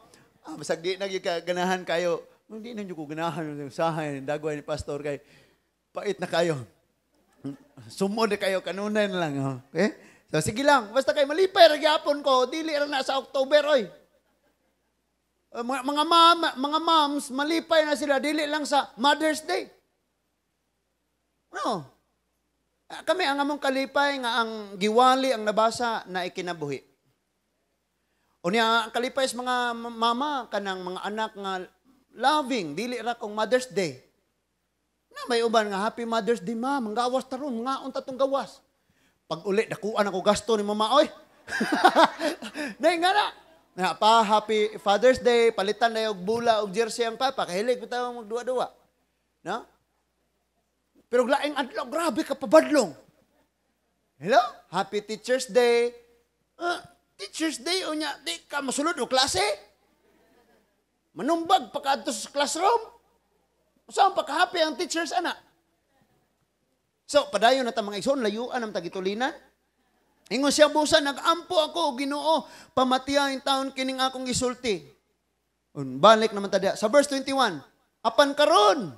A: Masag di na gyud ka ganahan kayo. Hindi na ko ganahan usahay dagway ni pastor kay pait na kayo. Sumod na kayo kanunay na lang. Oh. Okay? So sige lang, basta kay malipay ra gyapon ko, dili ra na sa October oy. Mga mom, mga moms, malipay na sila dili lang sa Mother's Day. No. Kami ang among kalipay nga ang giwali ang nabasa na ikinabuhi. Unya ang kalipay sa mga mama kanang mga anak nga loving, dili ra kung Mother's Day. Na may uban nga, "Happy Mother's Day, ma, manggawas taron, ngaon ta tong gawas." Pag uli dakuan ako gasto ni mama oy. Nay nga na. Na pa happy Father's Day, palitan na og bula og jersey ang papa, kahilig pa tayo magduwa-duwa. No? Pero laing adlaw, grabe ka pabadlong. Hello? Happy Teacher's Day. Teacher's Day, unya, di ka masulod o klase. Manumbag pa ka sa classroom. Saan pa ka-happy ang teachers, ana? So, padayon na ta mga igsoon, layuan ang tagitulinan. Ingon siya busa, nag-ampo ako, Ginoo, pamatiya ang taon kining akong gisulti. Balik naman ta diha. Sa verse 21, apan karon,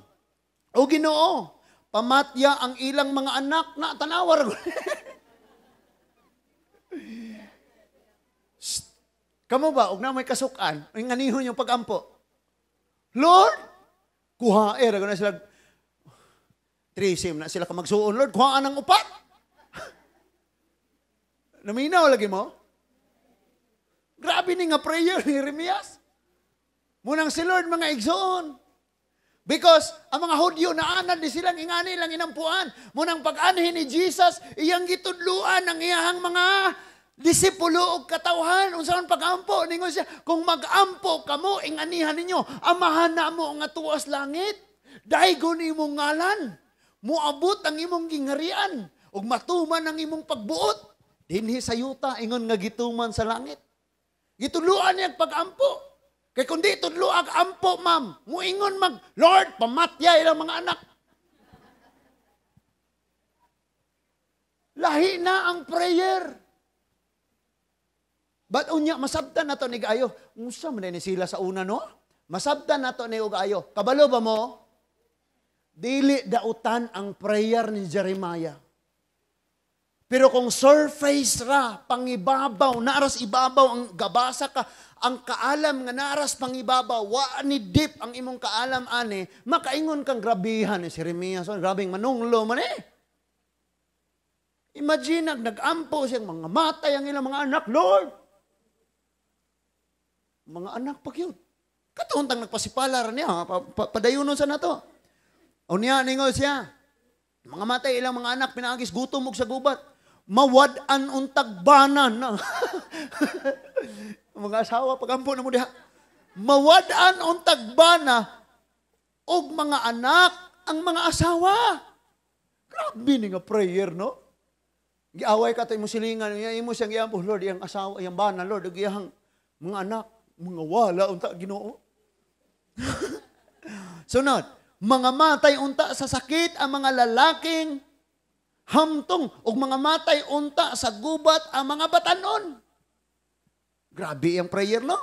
A: o Ginoo, pamatya ang ilang mga anak na tanawar. Kamo ba, og na may kasukan, ay nganihon yung pag-ampo. Lord, kuha, na sila, trisim na sila ka magsuon, Lord, kuhaan ang upat. Naminaw lagi mo? Grabe ni nga prayer ni Jeremias. Munang si Lord mga igsoon. Because ang mga Hudyo na anad ni silang ingani lang inampuan. Munang pag-anhin ni Jesus, iyang gitudluan ang iyahang mga disipulo og katawhan. Unsaon pag-ampo? Ningon siya, kung mag-ampo kamo, inganihan ninyo, amahan na mo nga tuas langit. Daygon imong ngalan. Muabot ang imong gingarian ug matuman ang imong pagbuot. Dinhi sa yuta, ingon nga gituman sa langit. Gitudluan niya pag-ampo. Kay kung di tudlo ang ampo, ma'am, muingon mag, Lord, pamatya ilang mga anak. Lahi na ang prayer. But unya, masabtan na to ni Gayo. Unsa man ni sila sa una, no? Masabtan na to ni Gayo. Kabalo ba mo? Dili dautan ang prayer ni Jeremiah. Pero kung surface ra, pangibabaw, naras ibabaw ang gabasa ka, ang kaalam nga naras pangibabaw, wa ni deep ang imong kaalam ani, makaingon kang grabihan ni si Jeremias, grabing manunglo man eh. Imagine, nag-ampo siyang mga matay ang ilang mga anak, Lord. Mga anak pa cute. Katuntang nagpasipala ra niya, padayunon sa nato. O niya, ningon siya, mga matay ilang mga anak, pinaagis gutom og sa gubat. Mawad-an untag banan. Mga asawa, pagampo na mo diha. Mawad-an untag bana og mga anak ang mga asawa. Grabe ni nga prayer, no? Giaway ka tayo mo silingan, imo siyang giampo, Lord, iyang asawa, iyang bana, Lord, ug iyang mga anak, mga wala unta Ginoo. Sunod, mga matay unta sa sakit ang mga lalaking hamtong ug mga matay unta sa gubat ang mga batanon. Grabe ang prayer, no?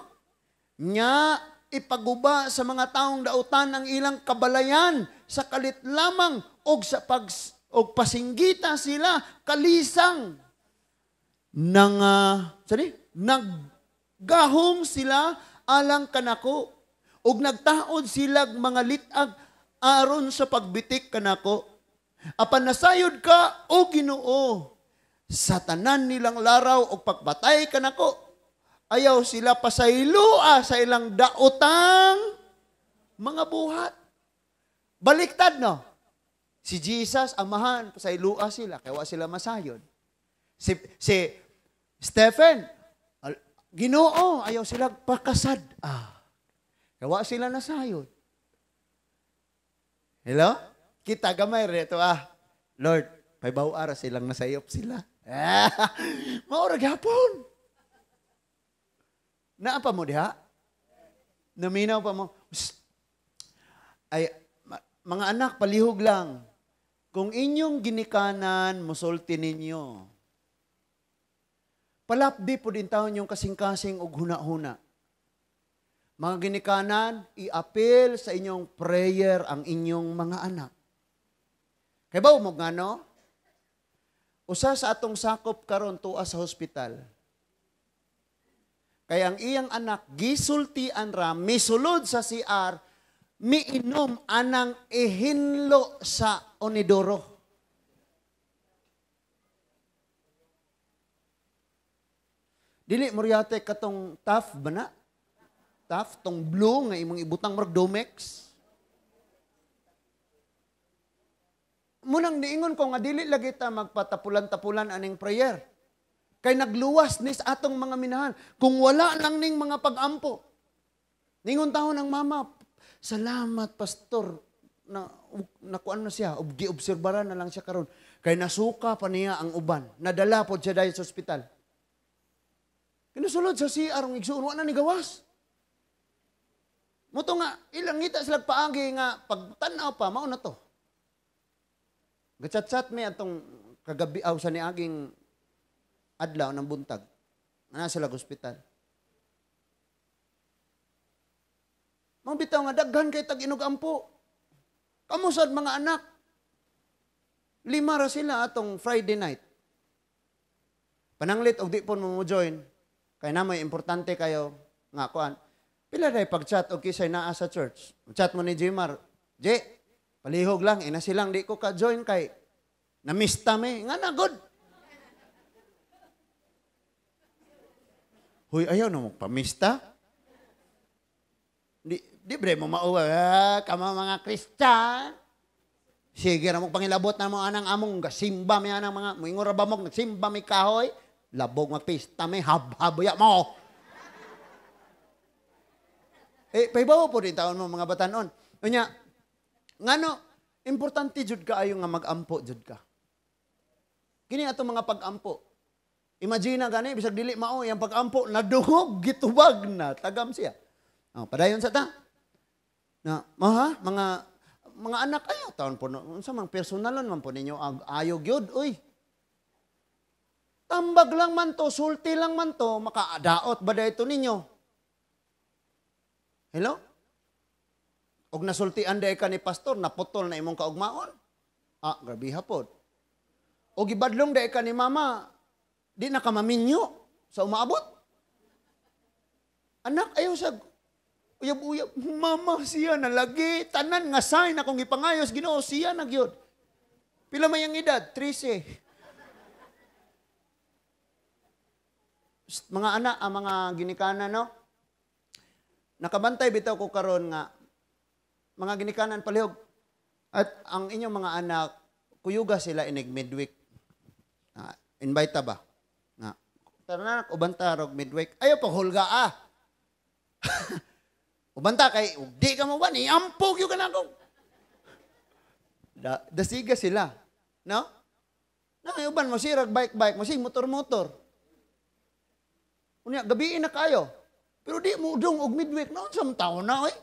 A: Nya ipaguba sa mga taong dautan ang ilang kabalayan sa kalit lamang og sa pag og pasinggita sila kalisang nang naggahom sila alang kanako ug nagtaod sila mga litag aron sa pagbitik kanako. Apan nasayod ka, o Ginoo, sa tanan nilang laraw og pagbatay kanako. Ayaw sila pasayloa sa ilang daotang mga buhat. Baliktad, no? Si Jesus, amahan, pasayloa sila, kaya wa sila masayod. Si Stephen, Ginoo, ayaw sila pakasad. Kaya wa sila nasayod. Hello? Kita gamay rito ah. Lord, paybaw ara silang nasayop sila. Mao ra gyapon. Naa pa mo diha? Naminaw pa mo? Psst. Ay, mga anak, palihog lang. Kung inyong ginikanan, musulti ninyo. Palapdi po din taon yung kasing-kasing og huna-huna. Mga ginikanan, i-appeal sa inyong prayer ang inyong mga anak. Kay ba mo ngano? Usa sa atong sakop karon tuwa sa hospital. Kay ang iyang anak gisultian ra misulod sa CR, miinom anang ihinlo sa onidoro. Dili moryate katong tough ba na? Tough tong blue nga imong ibutang murag Domex. Munang niingon ko nga dili lagi ta magpatapulan-tapulan aning prayer. Kay nagluwas nis atong mga minahan. Kung wala lang ning mga pag-ampo. Ningon taon ang mama, salamat pastor. na nakuan na siya, giobserbaran na lang siya karon. Kay nasuka pa niya ang uban. Nadala pod siya dahil sa ospital. Kinusulod sa CR ang igsuon, wa na ni gawas. Muto nga, ilang ngita sila paagi nga, pagtanaw pa, mao na to. Gachat-chat mi atong kagabi, aw sa niaging adlaw ng buntag. Ana sila ospital. Mga bitaw nga, daghan kay tag-inog ampo. Kamusad mga anak. 5 ra sila atong Friday night. Pananglit og di po mo join. Kay na may importante kayo nga kuan. Pila day pag-chat og kisay naa sa church. Chat mo ni Jimar. J, palihog lang ina silang di ko ka-join kay namista mi. Nga na good. Huy, ayaw na mo pamista. Di bre mo mauwa, kamo mga Christian. Sige ra mo pangilabot na mo anang among gasimba mi anang mga moingon ra ba mo nagsimba mi kahoy, labog magpista mi habhabuya mo. Eh pahibawo po din taon mo mga batanon. Unya ngano importante jud kaayo nga magampo jud ka. Kini ato mga pagampo. Imagine na gani bisag dili mao iyang pagampo nadungog gitubag na tagam siya. Oh, padayon sa ta. Na maha mga anak ayo taon po no, unsa mang personalon man po ninyo ayo gyud oy. Tambag lang man to, sulti lang man to, makadaot ba dayto ninyo? Hello? Og nasultian day ka ni pastor, naputol na imong kaugmaon. Ah, grabiha pod. Og gibadlong day ka ni mama, di na ka maminyo sa umaabot. Anak ayo sa uyab-uyab, mama siya na lagi, tanan nga sign akong gipangayos, Ginoo siya na gyud. Pila may ang edad? 13. Mga anak, ang mga ginikanan, no? Nakabantay bitaw ko karon nga mga ginikanan palihog at ang inyong mga anak kuyuga sila inig midweek. Invite ta ba? Nga. Tara na, uban ta rog midweek. Ayaw paghulga ah. Ubanta kay di ka mo ba ni ampog yung kanako. Dasiga sila, no? Na uban mo sirag bike-bike, mo sig motor-motor. Unya gabiin na kayo. Pero di mo udong og midweek no sa taon na oy.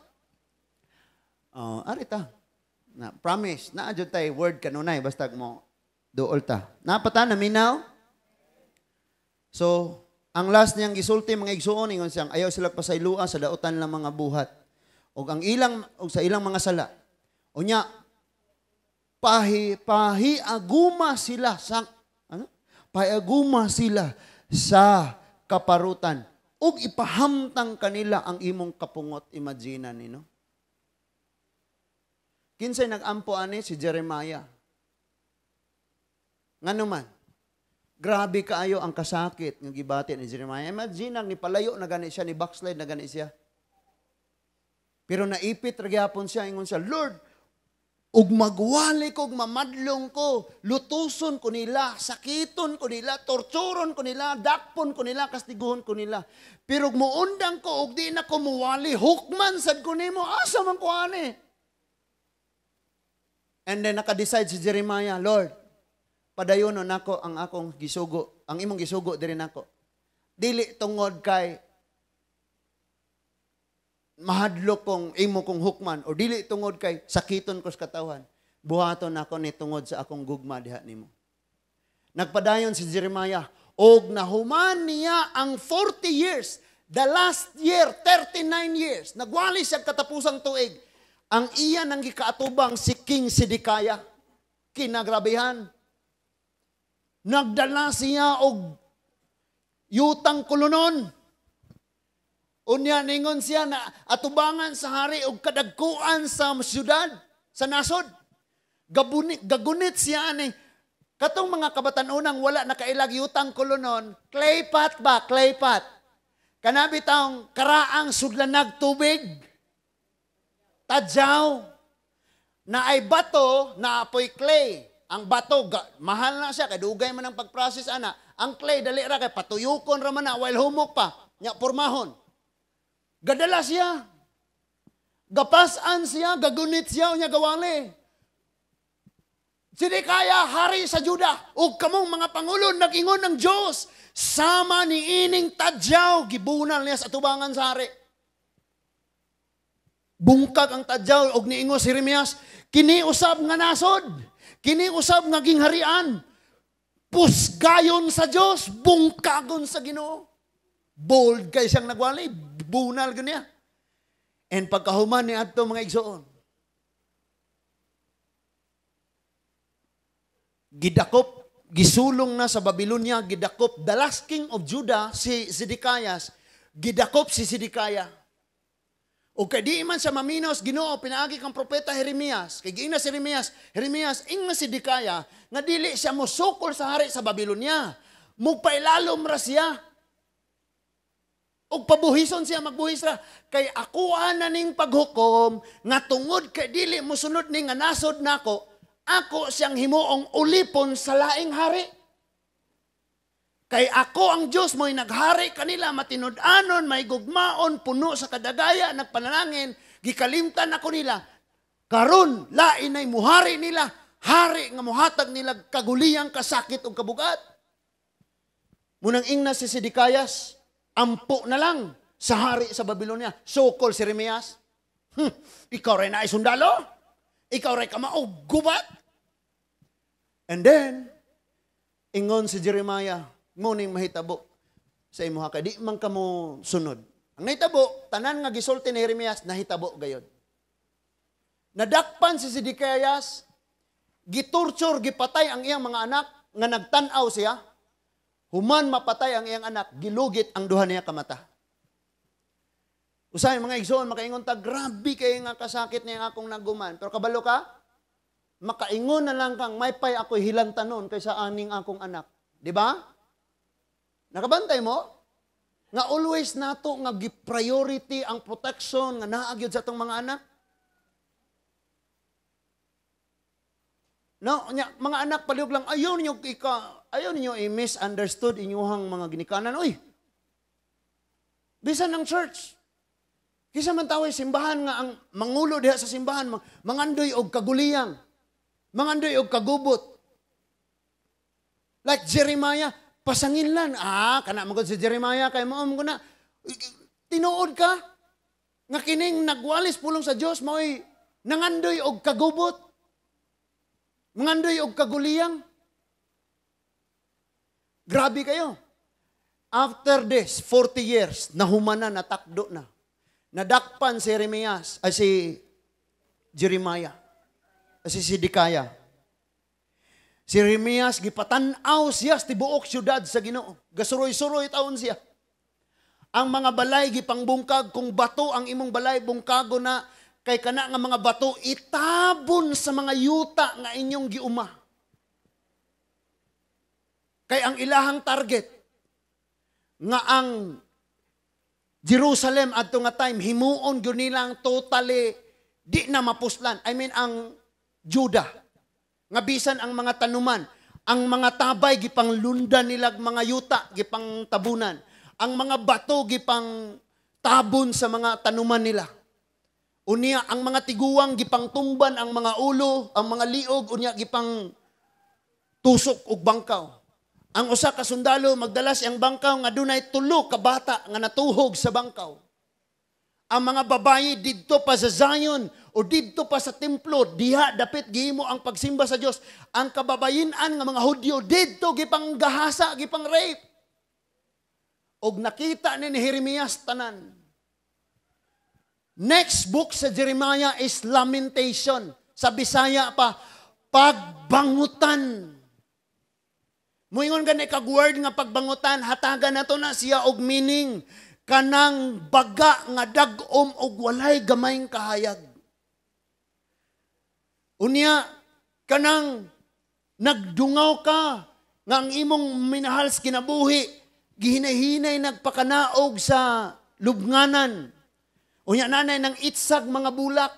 A: Oh, arita. Na promise, naa jud tay word kanunay basta mo duol ta. Napata na minaw. So, ang last niyang gisulti mga igsuon ingon siyang ayaw sila pasaylua sa dautan lang mga buhat og ang ilang og sa ilang mga sala. Unya pahiaguma sila sa ano? Pahiaguma sila sa kaparutan ug ipahamtang kanila ang imong kapungot. Imagine ni no. Kinsay nagampo ani si Jeremiah. Ngano man? Grabe kaayo ang kasakit nga gibati ni Jeremiah. Imagine ang nipalayo na gani siya, ni backslide na gani siya. Pero naipit ra gyapon siya, ingon siya, Lord, ug magwali ko, ug mamadlong ko, lutuson ko nila, sakiton ko nila, torturon ko nila, dakpon ko nila, kastiguhon ko nila. Pero ug muundang ko, ug di na ko muwali, hukman sad ko nimo, asa man ko ani? And then naka-decide si Jeremiah, Lord, padayonon nako ang akong gisugo, ang imong gisugo diri nako. Dili tungod kay mahadlok kong imo kong hukman o dili tungod kay sakiton ko sa katawhan. Buhaton nako ni tungod sa akong gugma diha nimo. Nagpadayon si Jeremiah og nahuman niya ang 40 years, the last year, 39 years. Nagwali siya katapusang tuig. Ang iya nang gikaatubang si King Zedekiah. Kinagrabehan. Nagdala siya og yutang kulunon. Unya ningon siya na atubangan sa hari og kadagkuan sa syudad, sa nasod. Gagunit siya ani. Katong mga kabatan-unang wala nakailag yutang kulunon, clay pot ba? Clay pot. Kanabi taong karaang sudlanag tubig. Tadyaw. Na ay bato, na apoy clay. Ang bato, mahal na siya, kay dugay man ang pag-process, ana. Ang clay, dali ra, kay patuyukon ra man na, while humok pa, nya pormahon. Gadala siya. Gapasan siya, gagunit siya, unya gawali. Zedekiah, hari sa Juda, ug kamong mga pangulo, nag-ingon ng Diyos, sama ni ining tadyaw, gibunal niya sa tubangan sa hari. Bungkag ang tadyaw, og niingon si Jeremias, kini usab nga nasod, kini usab nga gingharian, pusgayon sa Diyos, bungkagon sa Ginoo. Bold kay siyang nagwali, bunal gyud niya. And pagkahuman ni adto, mga igsoon, gidakop, gisulong na sa Babylonia, gidakop the last king of Judah, si Zedekiah, gidakop si Zedekiah. O kay di man siya maminos, Ginoo pinaagi kang propeta Jeremias. Kay giingna si Jeremias, "Jeremias, ingna si Zedekiah nga dili siya mosukol sa hari sa Babylonia. Mugpailalom ra siya. Og pabuhison siya, magbuhis ra. Kay ako na ning paghukom nga tungod kay dili mosunod ni nga nasod nako, ako siyang himuong ulipon sa laing hari. Kay ako ang Diyos mo'y naghari kanila, matinud-anon, may gugmaon, puno sa kadagaya, nagpanalangin, gikalimtan ako nila. Karon lain ay muhari nila, hari nga muhatag nila kaguliyang, kasakit ug kabugat." Munang ingna si Zedekias, ampo na lang sa hari sa Babylonia. Sukol si Jeremias. Ikaw rin ay sundalo? Ikaw rin kamaog gubat?" And then, ingon si Jeremiah, "Muning mahitabo sa imuha kay di man kamo sunod." Ang nahitabo, tanan nga gisulti ni Jeremias, nahitabo gayod. Nadakpan si Zedekias, gitorture, gipatay ang iyang mga anak nga nagtan-aw siya. Human mapatay ang iyang anak, gilugit ang duha niya kamata. Usahay, mga igsoon, makaingon ta, "Grabe kay nga kasakit niya akong naguman." Pero kabalo ka, makaingon na lang kang, "May pay ako'y hilantanon kaysa aning akong anak." Di ba? Nakabantay mo? Nga always nato nga gi-priority ang protection nga naa gyud sa atong mga anak. No, nya, mga anak palihog lang ayaw ninyo i-misunderstood inyuhang mga ginikanan. Uy. Bisan ng church. Kisa man taway simbahan nga ang mangulo diha sa simbahan mangandoy og kaguliyang. Mangandoy og kagubot. Like Jeremiah, pasanginlan. Ah, kana man gud si Jeremiah kay mao man na. Tinuod ka nga kining nagwalis pulong sa Dios mao'y nangandoy og kagubot. Mangandoy og kaguliyang. Grabe kayo. After this, 40 years, nahumana, natakdo na. Nadakpan si Jeremias, ay si Jeremiah, ay si Zedekiah. Si Jeremias, gipatan-aw siya sa tibuok syudad sa Ginoo. Gasuroy-suroy taon siya. Ang mga balay gipangbungkag, kung bato ang imong balay, bungkago na, kay kana nga mga bato itabon sa mga yuta nga inyong giuma. Kay ang ilahang target nga ang Jerusalem adto nga time himuon gyud nilang totally di na mapuslan. I mean ang Juda nga bisan ang mga tanuman, ang mga tabay gipanglundan nilag mga yuta, gipang tabunan. Ang mga bato gipang tabon sa mga tanuman nila. Unya ang mga tiguang gipangtumban ang mga ulo, ang mga liog, unya gipang tusok og bangkaw. Ang usa ka sundalo magdala siyang bangkaw nga dunay tulo ka bata nga natuhog sa bangkaw. Ang mga babayi didto pa sa Zion o didto pa sa templo, diha dapit gihimo ang pagsimba sa Dios. Ang kababayen-an nga mga Hudyo didto gipanggahasa, gipang rape. Og nakita ni Jeremias tanan. Next book sa Jeremiah is Lamentation. Sa Bisaya pa, pagbangutan. Muingon gani kag word nga pagbangutan, hatagan nato na siya og meaning. Kanang baga nga dag-om og walay gamayng kahayag. Unya, kanang nagdungaw ka nga ang imong minahal sa kinabuhi, gihinay-hinay nagpakanaog sa lubnganan. Unya nanay nang itsag mga bulak.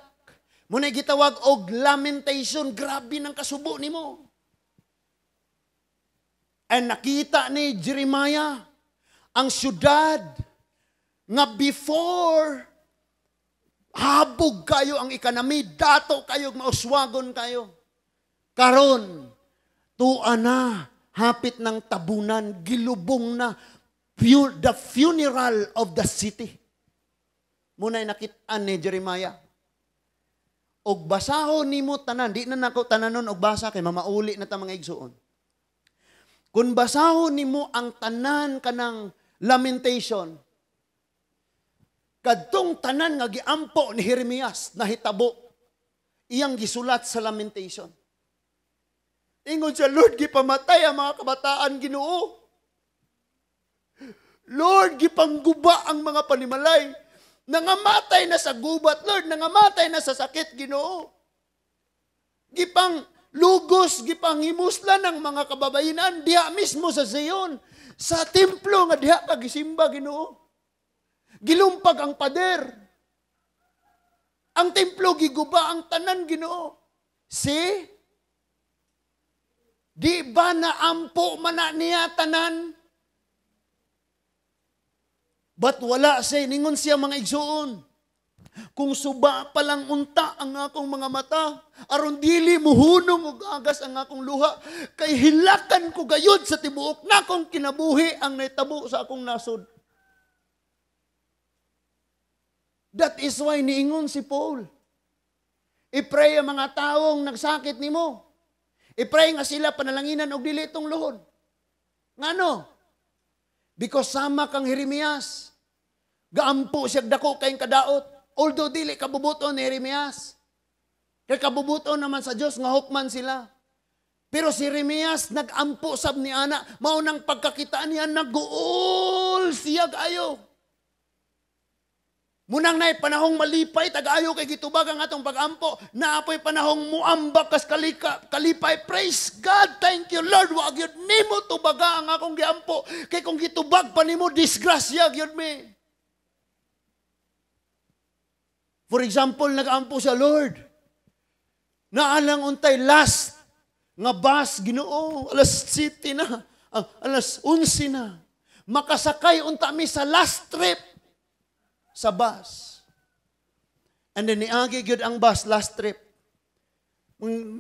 A: Muna'y gitawag og lamentation, grabe ng kasubo nimo. And nakita ni Jeremiah ang syudad nga before Habog kayo ang economy, dato kayo, mauswagon kayo. Karon, tua na, hapit ng tabunan, gilubong na, the funeral of the city. Muna'y nakitaan ni Jeremiah. Og basahon nimo tanan, di na nako tananon og basa kay mamauli na ta, mga igsuon. Kung basahon nimo ang tanan kanang Lamentation, kadtong tanan nga giampo ni Jeremias nahitabo, iyang gisulat sa Lamentation. Ingon siya, "Lord, gipamatay ang mga kabataan, Ginoo. Lord, gipangguba ang mga panimalay. Nangamatay na sa gubat, Lord, nangamatay na sa sakit, Ginoo. Gipang lugos, gipang himuslan ng mga kababayenan diha mismo sa Zion, sa templo nga diha ka gisimba, Ginoo. Gilumpag ang pader. Ang templo giguba, ang tanan, Ginoo." See? Di ba naampo man na niya tanan? But wala siya, ningon siya, mga igsuon, "Kung suba pa lang unta ang akong mga mata, aron dili muhunong og agas ang akong luha, kay hilakan ko gayud sa tibuok nakong kinabuhi ang nahitabo sa akong nasod." That is why niingon si Paul, i-pray ang mga taong nagsakit nimo. I-pray nga sila panalanginan og dili itong luhon. Ngano? Because sama kang Jeremias, gaampo siya dako kayong kadaot. Although dili kabubuton ni Jeremias. Kay kabubuton naman sa Dios nga hukman sila. Pero si Jeremias nagampo sab ni ana, mao nang pagkakita niya naguol siya ayo. Munang nay panahong malipay tag-ayo kay gitubag ang atong pagampo. Naapoy panahong muambak kas kalika, kalipay. Praise God, thank you, Lord. Wa gyud nimo tubaga ang akong giampo. Kay kung gitubag pa nimo, disgrasya gyud mi. For example, nag-ampo siya, "Lord, naalang untay last nga bus, Ginoo, alas 7 na, alas 11 na. Makasakay unta mi sa last trip sa bus." And then niagi gyud ang bus last trip.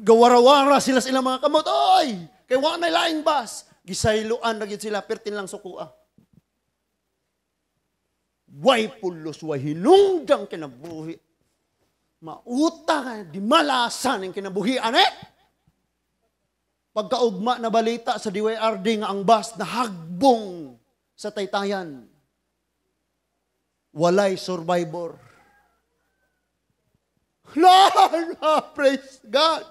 A: Gawarawara sila sa ilang mga kamot. Oy, kay wa na laing bus. Gisayloan na gyud sila, pertin lang sukua. Way pulos, way hinungdang kinabuhi. Mauta ka, di malasan ang kinabuhian eh. Pagkaugma na balita sa DYRD nga ang bus nahagbong sa Taytayan. Walay survivor. Lord, praise God.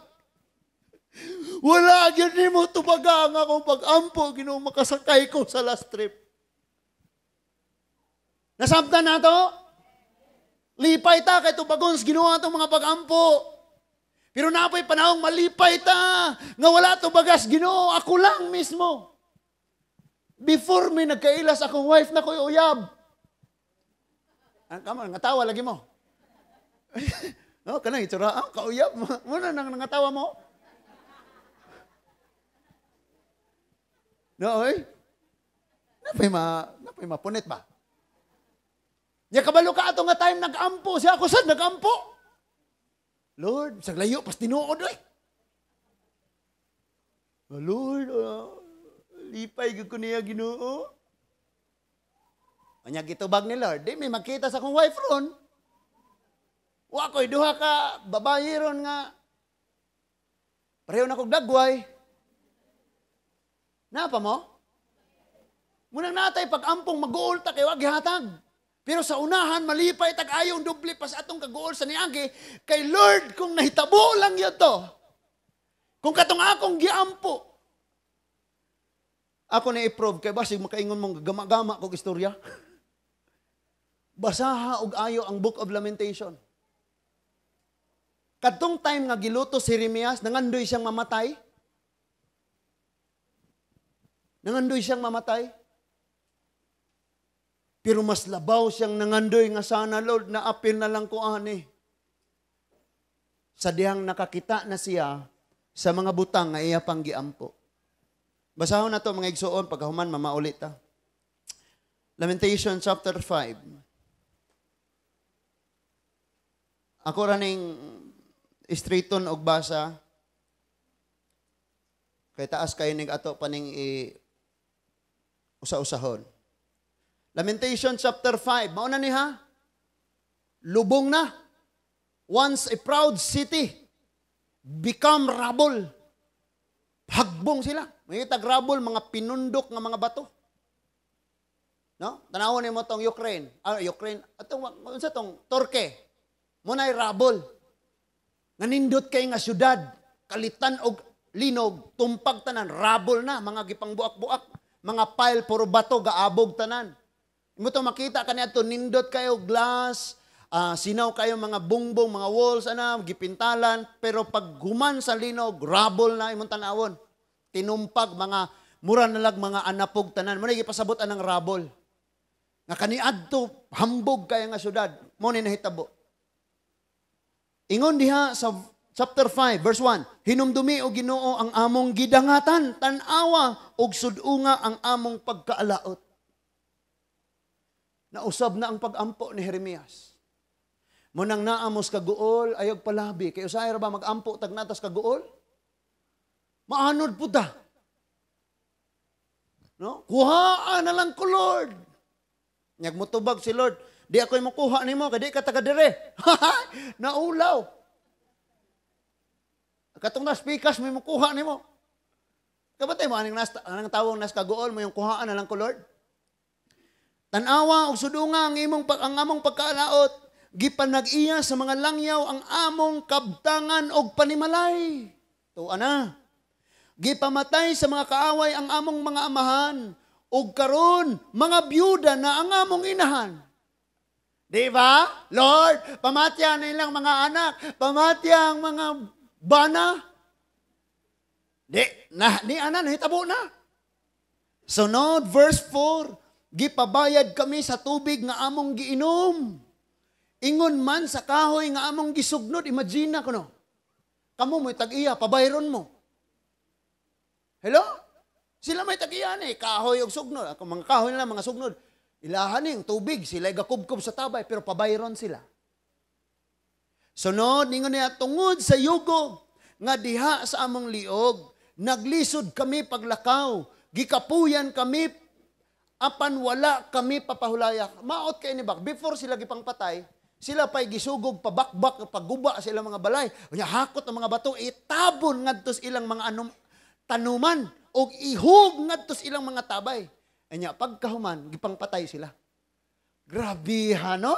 A: Wala gyud nimo tubaga ang akong pag-ampo, Ginoo, makasakay ko sa last trip. Nasabtan na to? Lipay ta kay tubagon sa Ginoo atong mga pag-ampo. Pero napoy panahong malipay ta nga wala tubagas Ginoo, ako lang mismo. Before me nagkailas akong wife na ko'y uyab. Ang kamo nga lagi mo. No, kanang itsura, kauyab. Muna nang nangatawa mo. No, oy. Napay mapunit ba? Nya kabalo ka ato nga time nag-ampo siya, ako sad nag-ampo. "Lord, sa layo pas tinuod oy. Oh, Lord, lipay gyud ko niya, Ginoo." Anya gitubag ni Lord, di may makita sa akong wife ron. Wa ko'y duha ka babayi ron nga pareho na kog dagway. Napa mo? Munang natay pag-ampong mag-uol ta kay wa gihatag. Pero sa unahan, malipay tag-ayong doble pa sa atong kaguol sa niagi, kay Lord, kung nahitabo lang yun to, kung katong akong giampo, ako na i-prove, kay basig makaingon mong gama-gama kog istorya. Basaha og ayo ang Book of Lamentation. Kadtong time nga giluto si Jeremias, nangandoy siyang mamatay. Nangandoy siyang mamatay. Pero mas labaw siyang nangandoy nga sana, Lord, naapil na lang ko ani. Sa dihang nakakita na siya sa mga butang nga iya pang giampo. Basahon na to, mga igsuon, pagkahuman mamaulit ta. Lamentation chapter 5. Ako ra ning straighton og basa. Kay taas kayo ning ato paning i usa-usahon. Lamentation chapter 5. Mao na ni ha? Lubong na. Once a proud city, become rubble. Hagbong sila. May tag rubble, mga pinundok nga mga bato. No? Tanawon nimo tong Ukraine. Ah, Ukraine. Atong unsa tong Turkey. Mo nay rubble. Nga nindot kay nga syudad, kalitan og linog, tumpag tanan, rubble na, mga gipangbuak-buak, mga pile puro bato gaabog tanan. Imo to makita kaniadto, nindot kayo glass, sinaw kayo mga bungbong, mga walls ana, gipintalan, pero pag human sa linog, rubble na imong tanawon. Tinumpag mga mura na lag mga anapog tanan. Mo na gipasabot anang rubble. Nga kaniadto hambog kay nga syudad, mo ni nahitabo. Ingon diha sa chapter 5 verse 1, "Hinumdumi o Ginoo ang among gidangatan, tan-awa og sud-unga ang among pagkaalaot." Nausab na ang pag-ampo ni Jeremias. Munang naamos kaguol, ayog palabi. Kay usahay ra ba mag-ampo tag natas kaguol? Maanod po ta. No? "Kuhaan na lang ko, Lord." Nyag motubag si Lord, "Di ako makuha nimo kay di ka taga dire." Naulaw. Katong nas pikas may mukuha nimo. Kabatay mo aning nas anang tawong nas kaguol mo yung "Kuhaan na lang ko, Lord." "Tanawa og sudunga ang imong pag ang among pagkaalaot, gipanag-iya sa mga langyaw ang among kabtangan og panimalay." Tuwa na. "Gipamatay sa mga kaaway ang among mga amahan, ug karon mga byuda na ang among inahan." Di ba? "Lord, pamatya nilang mga anak, pamatya ang mga bana." Di, na, di ana, nahitabo na. Sunod, verse 4, "Gipabayad kami sa tubig nga among giinom. Ingon man sa kahoy nga among gisugnod." Imagine na kuno. Kamo mo'y tag-iya, pabayron mo. Hello? Sila may tag-iya ni, kahoy og sugnod. Ako mga kahoy nila, mga sugnod. Ilahan ni, tubig, sila gakubkob sa tabay, pero pabayron sila. Sunod, ningon niya, "Tungod sa yugo nga diha sa among liog, naglisod kami paglakaw, gikapuyan kami, apan wala kami papahulaya." Maot kay ni ba? Before sila gipangpatay, sila pa'y gisugog, pabakbak, pagguba sa ilang mga balay. Unya hakot ang mga bato, itabon ngadto sa ilang mga anom, tanuman, o ihug ngadto sa ilang mga tabay. Anya, pagkahuman, gipangpatay sila. Grabe ha, no?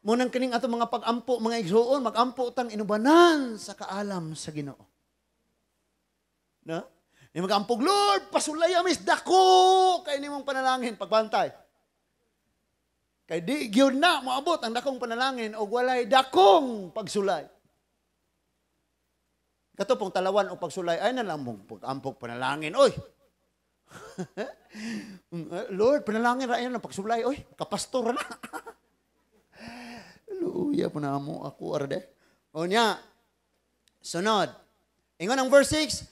A: Munang kining ato mga pag-ampo, mga igsuon, mag-ampo tang inubanan sa kaalam sa Ginoo. No? Ni mag-ampog, "Lord, pasulay amis, dako kay nimong panalangin," pagbantay. Kay di gyud na moabot ang dakong panalangin og walay dakong pagsulay. Kato pong talawan o pagsulay, ay na lang mong pag-ampog panalangin, oy. "Lord, panalangin ra ang pagsulay, oy, kapastor na." Luya po na mo ako, arde. O niya, sunod. Ingon ang verse 6,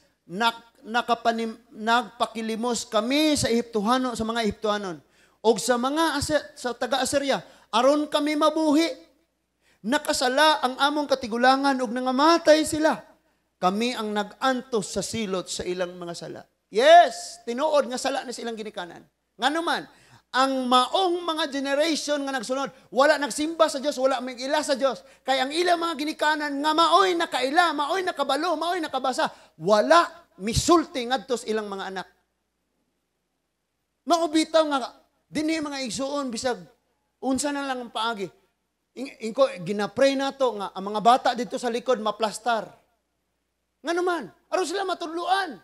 A: "Nagpakilimos kami sa Ehiptohano, sa mga Ehiptohanon, og sa mga sa taga-Assyria, aron kami mabuhi. Nakasala ang among katigulangan og nangamatay sila. Kami ang nag-antos sa silot sa ilang mga sala." Yes, tinuod nga sala na silang ginikanan. Ngano man, ang maong mga generation nga nagsunod, wala nagsimba sa Dios, wala may ila sa Dios. Kay ang ilang mga ginikanan nga maoy nakaila, maoy nakabalo, maoy nakabasa, wala misulti ngadto sa ilang mga anak. Mao bitaw nga dinhi mga igsuon bisag unsa na lang ang paagi. Ingko ginapray nato nga ang mga bata dito sa likod maplastar. Ngano man, aron sila matudloan.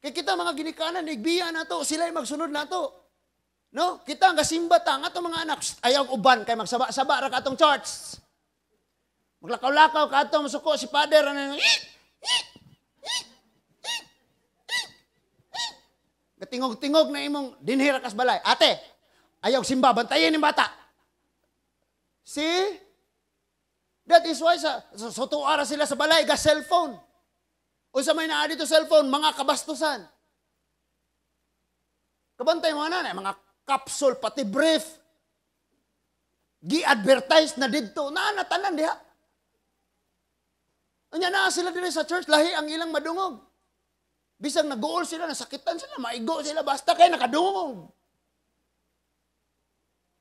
A: Kay kita mga ginikanan igbiya nato, sila ay magsunod nato. No? Kita nga simba ta ang atong mga anak, ayaw uban kay magsaba-saba ra ka atong church. Maglakaw-lakaw ka ato masuko si father ano, katingog-tingog na imong dinhi ra kas balay. "Ate, ayaw simba, bantayan ning bata." See? That is why sa tuara sila sa balay ga cellphone. Unsa may naa dito cellphone, mga kabastusan. Kabantay mo na, mga capsule, pati brief. Gi-advertise na didto, naa na tanan diha. Unya naa sila diri sa church, lahi ang ilang madungog. Bisag naguol sila, nasakitan sila, maigo sila, basta kay nakadungog.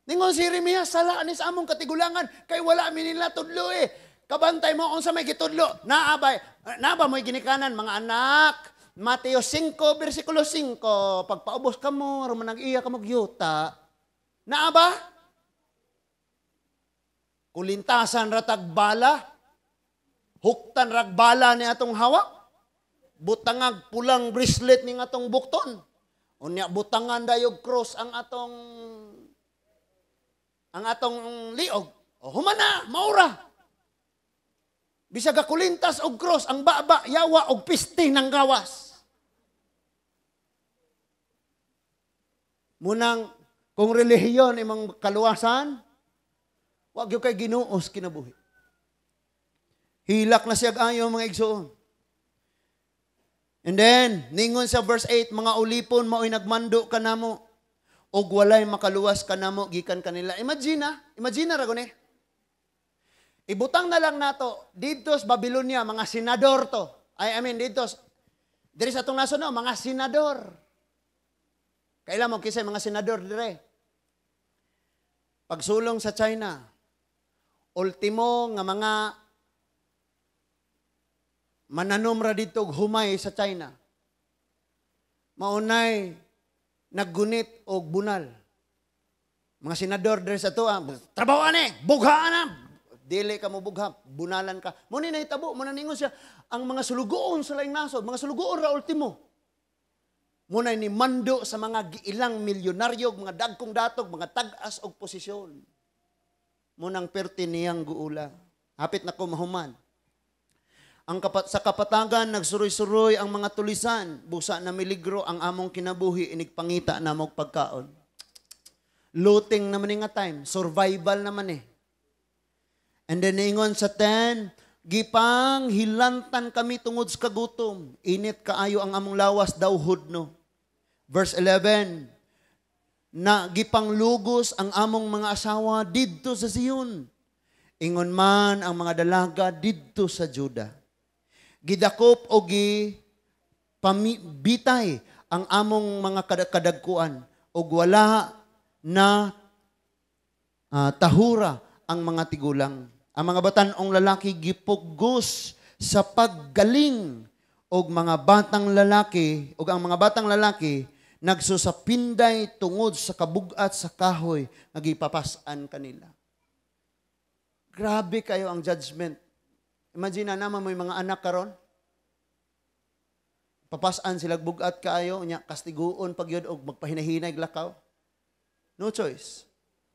A: Ningon si Jeremias, sala ni sa among katigulangan, kay wala mi nila tudlo eh. Kabantay mo unsa may gitudlo. Naa ba, naa ba mo'y ginikanan, mga anak? Mateo 5, versikulo 5, pagpaubos ka mo, aron nag-iya ka yuta. Naa ba? Kulintasan ratag bala, huktan rag bala ni atong hawak, butangag pulang bracelet ni atong bukton. Unya butangan dayog cross ang atong liog. O humana, maura. Bisag kulintas og cross ang baba, yawa og piste ng gawas. Munang kung relihiyon imong kaluwasan, wag gyud kay Ginoo sa kinabuhi. Hilak na siya ayo, mga igsoon. And then, ningon sa verse 8, mga ulipon mao'y nagmando kanamo og walay makaluwas kanamo gikan kanila. Imagine na, imagine na ra guni. Ibutang na lang nato didto sa Babylonia, mga senador to. Ay, I mean, didto diri sa atong nasod no, mga senador. Kaila mo kisay mga senador dire. Pagsulong sa China, ultimo nga mga mananom ra didto og humay sa China. Maunay naggunit og bunal. Mga senador diri sa ato, trabaho ani, bugha na. Dili ka mo bugha, bunalan ka. Mo ni nahitabo, mo na ningon siya, ang mga sulugoon sa laing nasod, mga sulugoon ra ultimo. Muna ni mando sa mga giilang milyonaryo, mga dagkong datog, mga tag-as og posisyon. Munang perti niyang guula. Hapit na ko mahuman. Sa kapatagan, nagsuroy-suroy ang mga tulisan. Busa na miligro ang among kinabuhi, inigpangita na mog pagkaon. Looting naman nga time, survival naman eh. And then ingon sa 10, gipang hilantan kami tungod sa kagutom. Init kaayo ang among lawas, dawhod no. Verse 11, na gipanglugos ang among mga asawa didto sa Zion. Ingon man ang mga dalaga didto sa Juda. Gidakop o gi bitay ang among mga kadagkuan og wala na tahura ang mga tigulang. Ang mga batan-ong lalaki gipugos sa paggaling og mga batang lalaki og ang mga batang lalaki nagsusapinday tungod sa kabugat sa kahoy nga gipapas-an kanila. Grabe kayo ang judgment. Imagine na naman mo yung mga anak karon. Papasan sila bugat kaayo, nya kastiguon pag yun og magpahinahinay lakaw. No choice.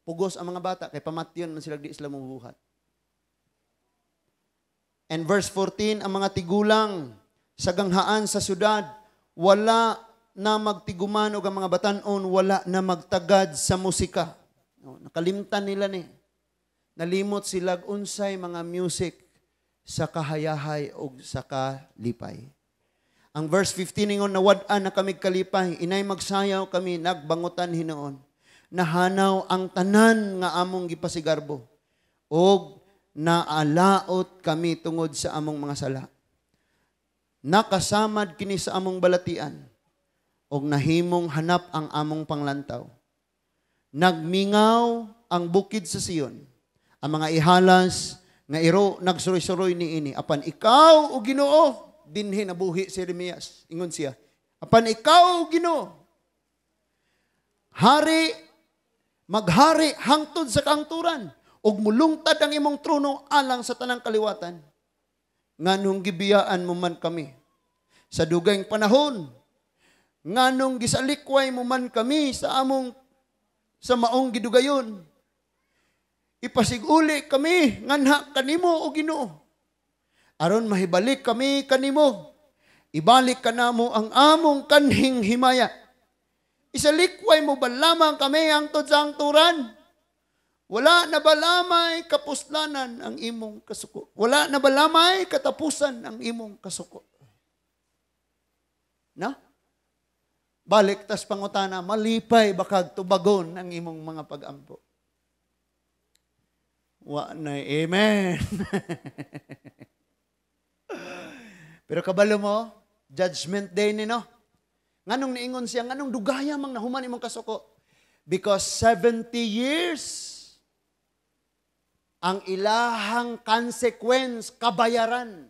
A: Pugos ang mga bata kay pamatyon man sila di sila mubuhat. And verse 14, ang mga tigulang sa ganghaan sa syudad, wala na magtiguman og ang mga batan-on wala na magtagad sa musika. No, nakalimtan nila ni. Nalimot sila unsay mga music sa kahayahay og sa kalipay. Ang verse 15 ingon, nawad-an na kami kalipay, inay magsayaw kami, nagbangutan hinuon. Nahanaw ang tanan nga among gipasigarbo og naalaot kami tungod sa among mga sala. Nakasamad kini sa among balatian og nahimong hanap ang among panglantaw. Nagmingaw ang bukid sa Sion. Ang mga ihalas nga iro nagsuroy-suroy niini. Apan ikaw, o Ginoo, dinhi nabuhi si Jeremias. Ingon siya. Apan ikaw, o Ginoo, hari, maghari hangtod sa kaangturan, ug mulungtad ang imong trono alang sa tanang kaliwatan. Nganong gibiyaan mo man kami sa dugayng panahon, nganong gisalikway mo man kami sa maong gidugayon. Ipasiguli kami nganha kanimo, o Ginoo. Aron mahibalik kami kanimo. Ibalik kanamo ang among kanhing himaya. Isalikway mo ba lamang kami hangtod sa hangturan? Wala na ba lamay kapuslanan ang imong kasuko? Wala na ba lamay katapusan ang imong kasuko? Na? Balik tas pangutana, malipay bakag tubagon ang imong mga pagampo. Wa na amen. Pero kabalo mo, judgment day ni no. Nganong niingon siya, nganong dugaya mang nahuman imong kasuko? Because 70 years ang ilahang consequence, kabayaran.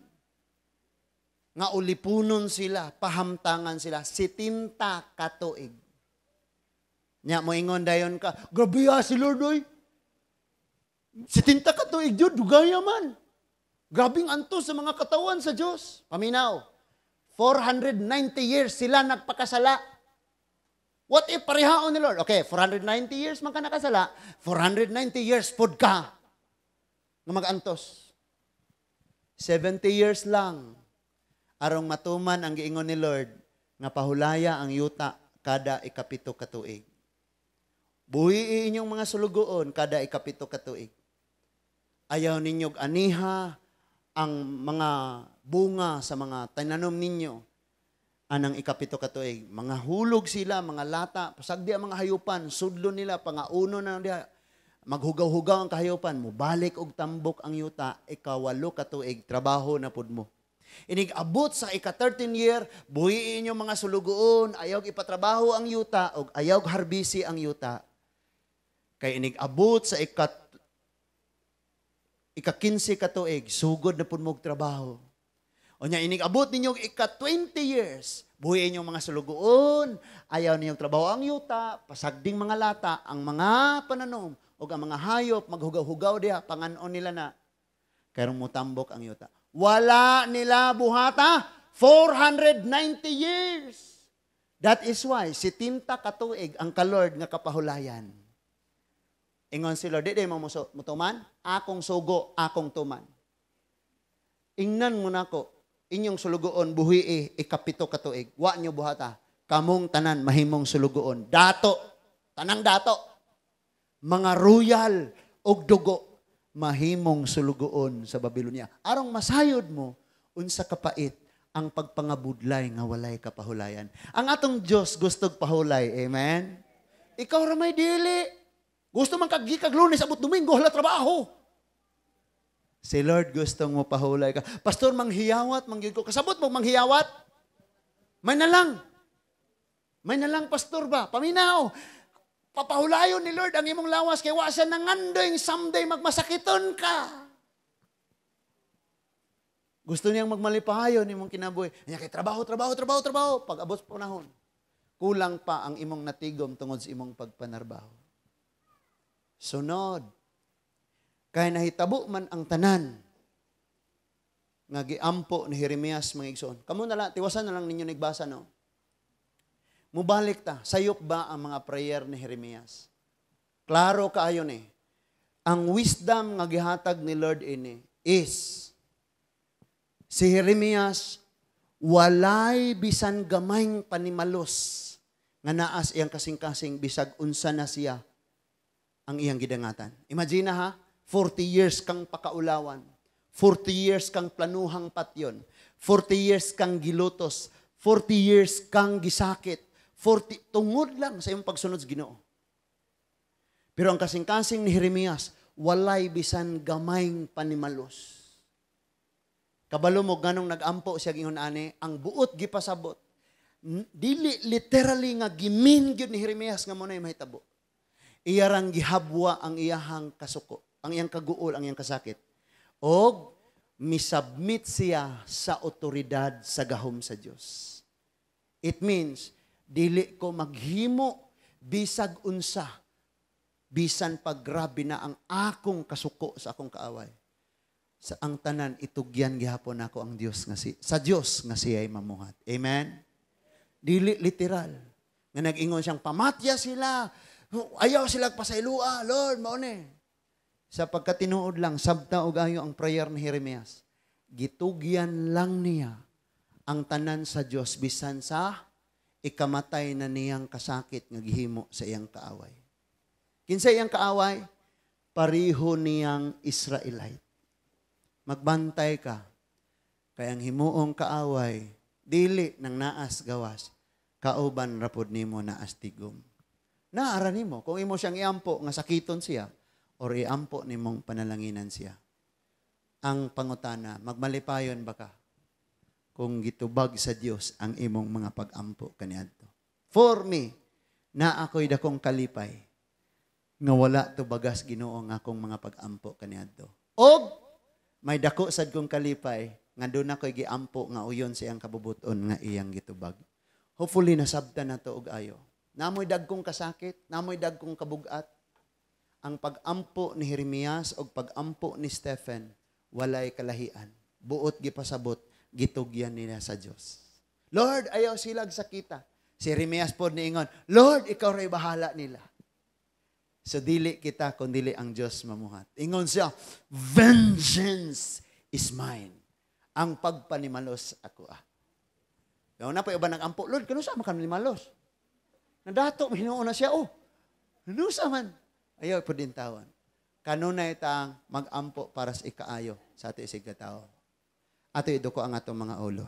A: Nga ulipunon sila, pahamtangan sila, 70 katuig. Nya mo ingon dayon ka, grabe si Lord oy. 70 katuig jud, dugaya man. Grabing antos sa mga katawan sa Dios. Paminaw. 490 years sila nagpakasala. What if parehaon ni Lord? Okay, 490 years man ka nakasala, 490 years pod ka nga magantos. 70 years lang arong matuman ang giingon ni Lord nga pahulaya ang yuta kada 7 ka tuig. Buhi inyong mga sulugoon kada 7 ka tuig. Ayaw ninyog aniha ang mga bunga sa mga tananom ninyo anang 7 ka tuig. Mga hulog sila, mga lata, pasagdi ang mga hayupan, sudlo nila, pangauno na diha. Maghugaw-hugaw ang kahayupan, mubalik og tambok ang yuta, 8 ka tuig, trabaho na pud mo. Inig-abot sa ika-13 year, buhiin inyong mga sulugoon, ayaw ipatrabaho ang yuta, og ayaw harbisi ang yuta. Kay inig-abot sa ika-15 ka tuig, sugod na pud mo og trabaho. O nya, inig-abot ninyo ika-20 years, buhiin inyong mga sulugoon, ayaw ninyong trabaho ang yuta, pasagding mga lata, ang mga pananom, o ang mga hayop, maghugaw-hugaw diha, panganon nila na, karon mutambok ang yuta. Wala nila buhata, 490 years. That is why, 70 katuig ang ka-Lord nga kapahulayan. Ingon si Lord, di mo mutuman, akong sugo, akong tuman. Ingnan mo nako, inyong sulugoon, buhii, 7 katuig. Wa nyo buhata, kamong tanan mahimong sulugoon. Dato, tanang dato, mga royal og dugo, mahimong sulugoon sa Babylonia. Arong masayod mo, unsa kapait ang pagpangabudlay nga walay kapahulayan. Ang atong Dios gustog pahulay. Amen? Ikaw ra may dili. Gusto man kag gikag Lunes abot Domingo hala trabaho. Si Lord gustong mo pahulay ka. Pastor, manghiyawat man gyud ko. Kasabot mo manghiyawat? May na lang. May na lang, pastor ba? Paminaw. Papahulayon ni Lord ang imong lawas kay wa siya nangandoy someday magmasakiton ka. Gusto niyang magmalipayon imong kinabuhi. Nya kay trabaho, trabaho, trabaho, trabaho. Pag abot sa panahon, kulang pa ang imong natigom tungod sa imong pagpanarbaho. Sunod, kay nahitabo man ang tanan nga giampo ni Jeremias, mga igsoon. Kamo na lang, tiwasan na lang ninyo nagbasa, no? Mubalik ta, sayop ba ang mga prayer ni Jeremias? Klaro kaayo ni. Ang wisdom nga gihatag ni Lord ini is si Jeremias walay bisan gamayng panimalos nga naas iyang kasing-kasing bisag unsa na siya ang iyang gidangatan. Imagine ha, 40 years kang pakaulawan, 40 years kang planuhang patyon, 40 years kang gilutos, 40 years kang gisakit, 40, tungod lang sa iyong pagsunod sa Ginoo. Pero ang kasing-kasing ni Jeremias, walay bisan gamayng panimalos. Kabalo mo ganong nagampo siya gingon ani, ang buot gipasabot. Dili literally nga gimin gyud ni Jeremias nga mo na mahitabo. Iyarang gihabwa ang iyahang kasuko, ang iyang kaguol, ang iyang kasakit. Og misubmit siya sa otoridad sa gahom sa Dios. It means dili ko maghimo bisag unsa, bisan paggrabe na ang akong kasuko sa akong kaaway. Sa ang tanan itugyan gihapon nako ang Dios nga si sa Dios nga siya'y mamuhat. Amen. Dili literal nga nag-ingon siyang pamatya sila, ayaw sila pasaylua, Lord, mao ni. Sa pagkatinuod lang, sabta og ayo ang prayer ni Jeremias. Gitugyan lang niya ang tanan sa Dios bisan sa ikamatay na niyang kasakit nga gihimo sa iyang kaaway. Kinsa iyang kaaway? Pareho niyang Israelite. Magbantay ka, kay ang himuong kaaway, dili nang naas gawas, kauban rapod nimo naas tigom. Naara nimo, kung imo siyang iampo nga sakiton siya, Or iampo nimong panalanginan siya? Ang pangutana, magmalipayon ba ka kung gitubag sa Dios ang imong mga pag-ampo kaniadto? For me, na ako'y dakong kalipay nga wala tubagas Ginoo ang akong mga pag-ampo kaniadto. Og may dako sad kong kalipay nga doon ako'y giampo nga uyon sa iyang kabubuton nga iyang gitubag. Hopefully nasabtan na to og ayo. Namoy dagkong kasakit, namoy dagkong kabugat. Ang pag-ampo ni Jeremias og pag-ampo ni Stephen walay kalahian. Buot gipasabot, gitugyan nila sa Dios. Lord, ayaw silag sakita. Si Jeremias pod niingon, "Lord, ikaw ray bahala nila." So dili kita kun dili ang Dios mamuhat. Ingon siya, "Vengeance is mine." Ang pagpanimalos ako ah. Gaw na pa uban nag-ampo, "Lord, kano sa man nimalos? Nadato, hinuon na siya, oh. Nusa man." Ayaw po din tawon. Kanunay tang mag-ampo para sa ikaayo sa ato isig tao. Ato iduko ang atong mga ulo.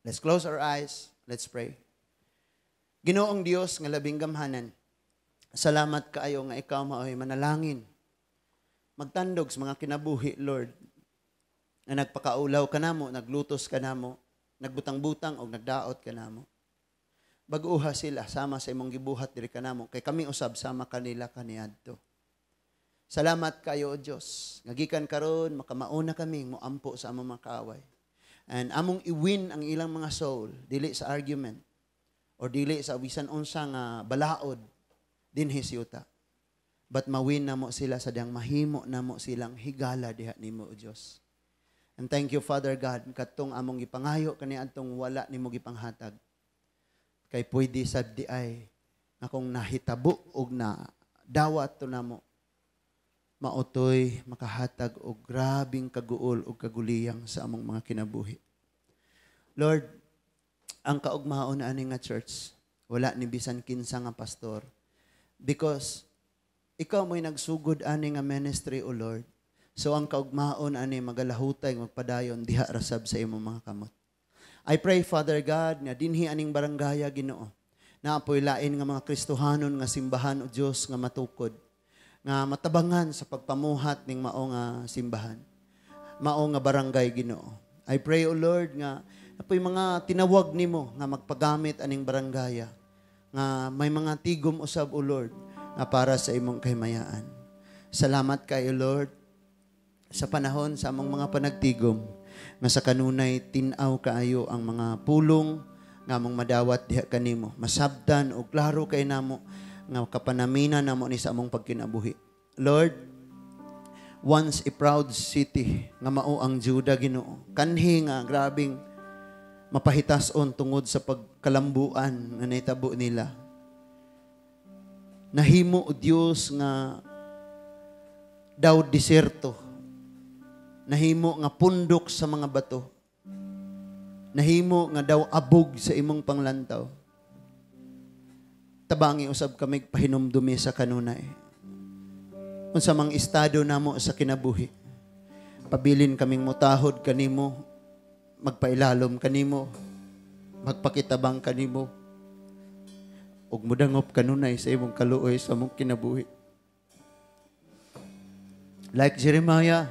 A: Let's close our eyes. Let's pray. Ginoong Dios nga labing gamhanan, salamat kaayo nga ikaw maoy manalangin. Magtandog sa mga kinabuhi, Lord, nga nagpakaulaw ka namo, naglutos ka namo, nagbutang-butang o nagdaot ka namo. Bag-uha sila sama sa imong gibuhat diri kanamo kay kami usab sama kanila kaniadto. Salamat kayo, O Dios. Nga gikan karon makamauna kami moampo sa among mga kaaway. And among i-win ang ilang mga soul dili sa argument or dili sa bisan unsa nga balaod dinhi sa yuta. But mawin namo sila sa diyang mahimo namo silang higala diha nimo, O Dios. And thank you, Father God, katong among gipangayo kaniadtong wala nimo gipanghatag. Kay pwede sad di ay nga kung nahitabo og na dawat to namo, mautoy makahatag og grabing kaguol og kaguliyang sa among mga kinabuhi. Lord, ang kaugmaon ani nga church, wala ni bisan kinsa nga pastor. Because ikaw mo'y nagsugod ani nga ministry, O Lord. So ang kaugmaon ani magalahutay magpadayon diha rasab sa imong mga kamot. I pray, Father God, nga dinhi aning barangaya, Ginoo, naa poy lain nga mga Kristohanon nga simbahan, o Dios, nga matukod nga matabangan sa pagpamuhat ning mao nga simbahan, mao nga barangay, Ginoo. I pray, O Lord, nga naa poy mga tinawag nimo nga magpagamit aning barangaya nga may mga tigom usab, O Lord, nga para sa imong kahimayaan. Salamat kay Lord sa panahon sa among mga panagtigom nga sa kanunay tin-aw kaayo ang mga pulong nga among madawat diha kanimo. Masabtan og klaro kay namo nga kapanamina namo ni sa among pagkinabuhi. Lord, once a proud city nga mao ang Juda, Ginoo. Kanhi nga grabing mapahitason tungod sa pagkalambuan nga nahitabo nila. Nahimo, o Dios, nga daw diserto. Nahimo nga pundok sa mga bato. Nahimo nga daw abog sa imong panglantaw. Tabangi usab kami pahinumdumi sa kanunay. Unsa mang estado namo sa kinabuhi. Pabilin kaming mutahod kanimo, magpailalom kanimo, magpakitabang kanimo, ug mudangop kanunay sa imong kaluoy sa among kinabuhi. Like Jeremiah,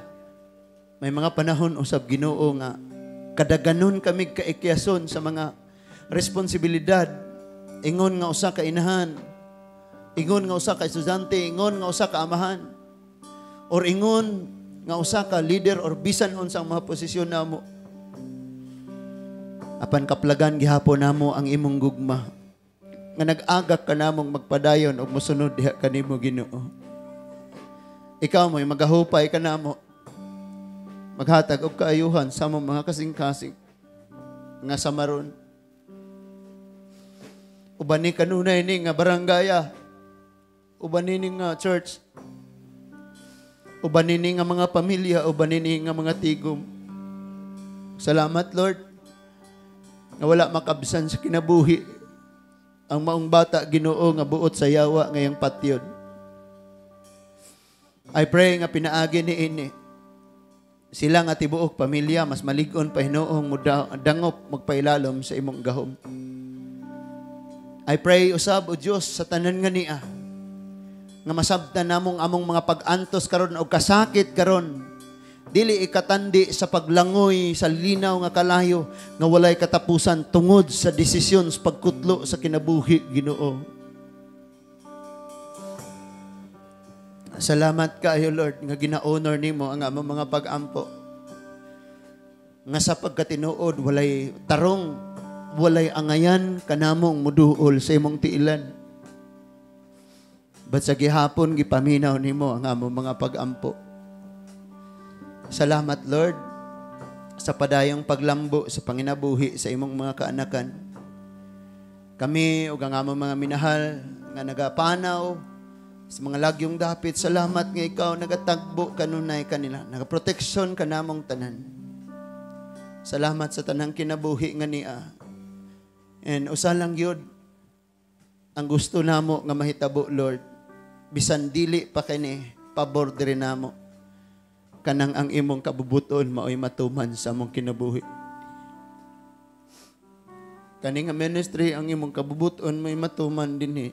A: may mga panahon usab, Ginoo, nga kadaganon kami kaikyason sa mga responsibilidad. Ingon nga usa ka inahan, ingon nga usa ka estudyante, ingon nga usa ka amahan, or ingon nga usa ka leader or bisan unsang mga posisyon namo. Apan kaplagan gihapon namo ang imong gugma nga nag-agak ka namong magpadayon og mosunod diha kanimo, Ginoo. Ikaw mo'y magahupay ka namo. Maghatag og kaayuhan sa among mga kasing-kasing nga samaron. Uban ni kanunay ni nga barangaya. Uban ni nga church. Uban ni nga mga pamilya, uban ni nga mga tigom. Salamat, Lord, nga wala makabsan sa kinabuhi ang maong bata, Ginoo, nga buot sa yawa ngayong patyon. I pray nga pinaagi ni ini sila nga tibuok pamilya mas malig-on pa hinuong dangop magpailalom sa imong gahom. I pray usab, O Dios, sa tanan nga niya Nga masabtan namong among mga pag-antos karon o kasakit karon dili ikatandi sa paglangoy sa linaw nga kalayo nga walay katapusan tungod sa desisyon sa pagkutlo sa kinabuhi, Ginoo. Salamat kaayo, Lord, nga gina-honor nimo ang among mga pag-ampo. Nga sa pagkatinuod walay tarong, walay angayan kanamong muduol sa imong tiilan. But sa gihapon gipaminaw nimo ang among mga pag-ampo. Salamat, Lord, sa padayong paglambo sa panginabuhi sa imong mga kaanakan. Kami ug ang among mga minahal nga nagapanaw sa mga lagyong dapit, salamat nga ikaw nagatagbo kanunay kanila, nagaproteksyon kanamong tanan. Salamat sa tanang kinabuhi nga niya. And usa lang gyud ang gusto namo nga mahitabo, Lord. Bisan dili pa kini pabor diri namo, kanang ang imong kabubuton maoy matuman sa among kinabuhi. Kani nga ministry, ang imong kabubuton may matuman dinhi.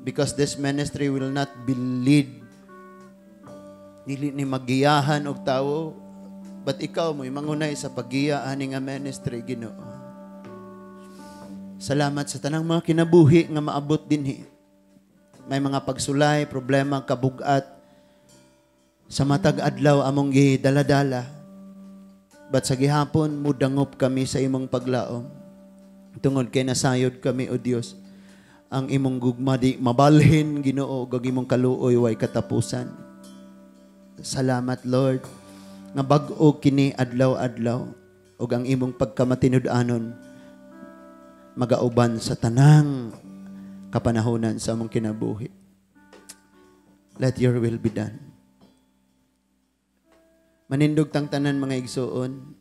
A: Because this ministry will not be lead, dili ni magiyahan og tawo, but ikaw mo'y mangunay sa paggiya ani nga ministry, Ginoo. Salamat sa tanang mga kinabuhi nga maabot dinhi. May mga pagsulay, problema, kabugat sa matag adlaw among gidaladala. But sa gihapon mudangop kami sa imong paglaom. Tungod kay nasayod kami, O Dios, ang imong gugma di mabalhin, Ginoo, ug ang imong kaluoy way katapusan. Salamat, Lord, nga bag-o kini adlaw-adlaw ug ang imong pagkamatinud-anon magauban sa tanang kapanahonan sa among kinabuhi. Let your will be done. Manindog tang tanan, mga igsuon.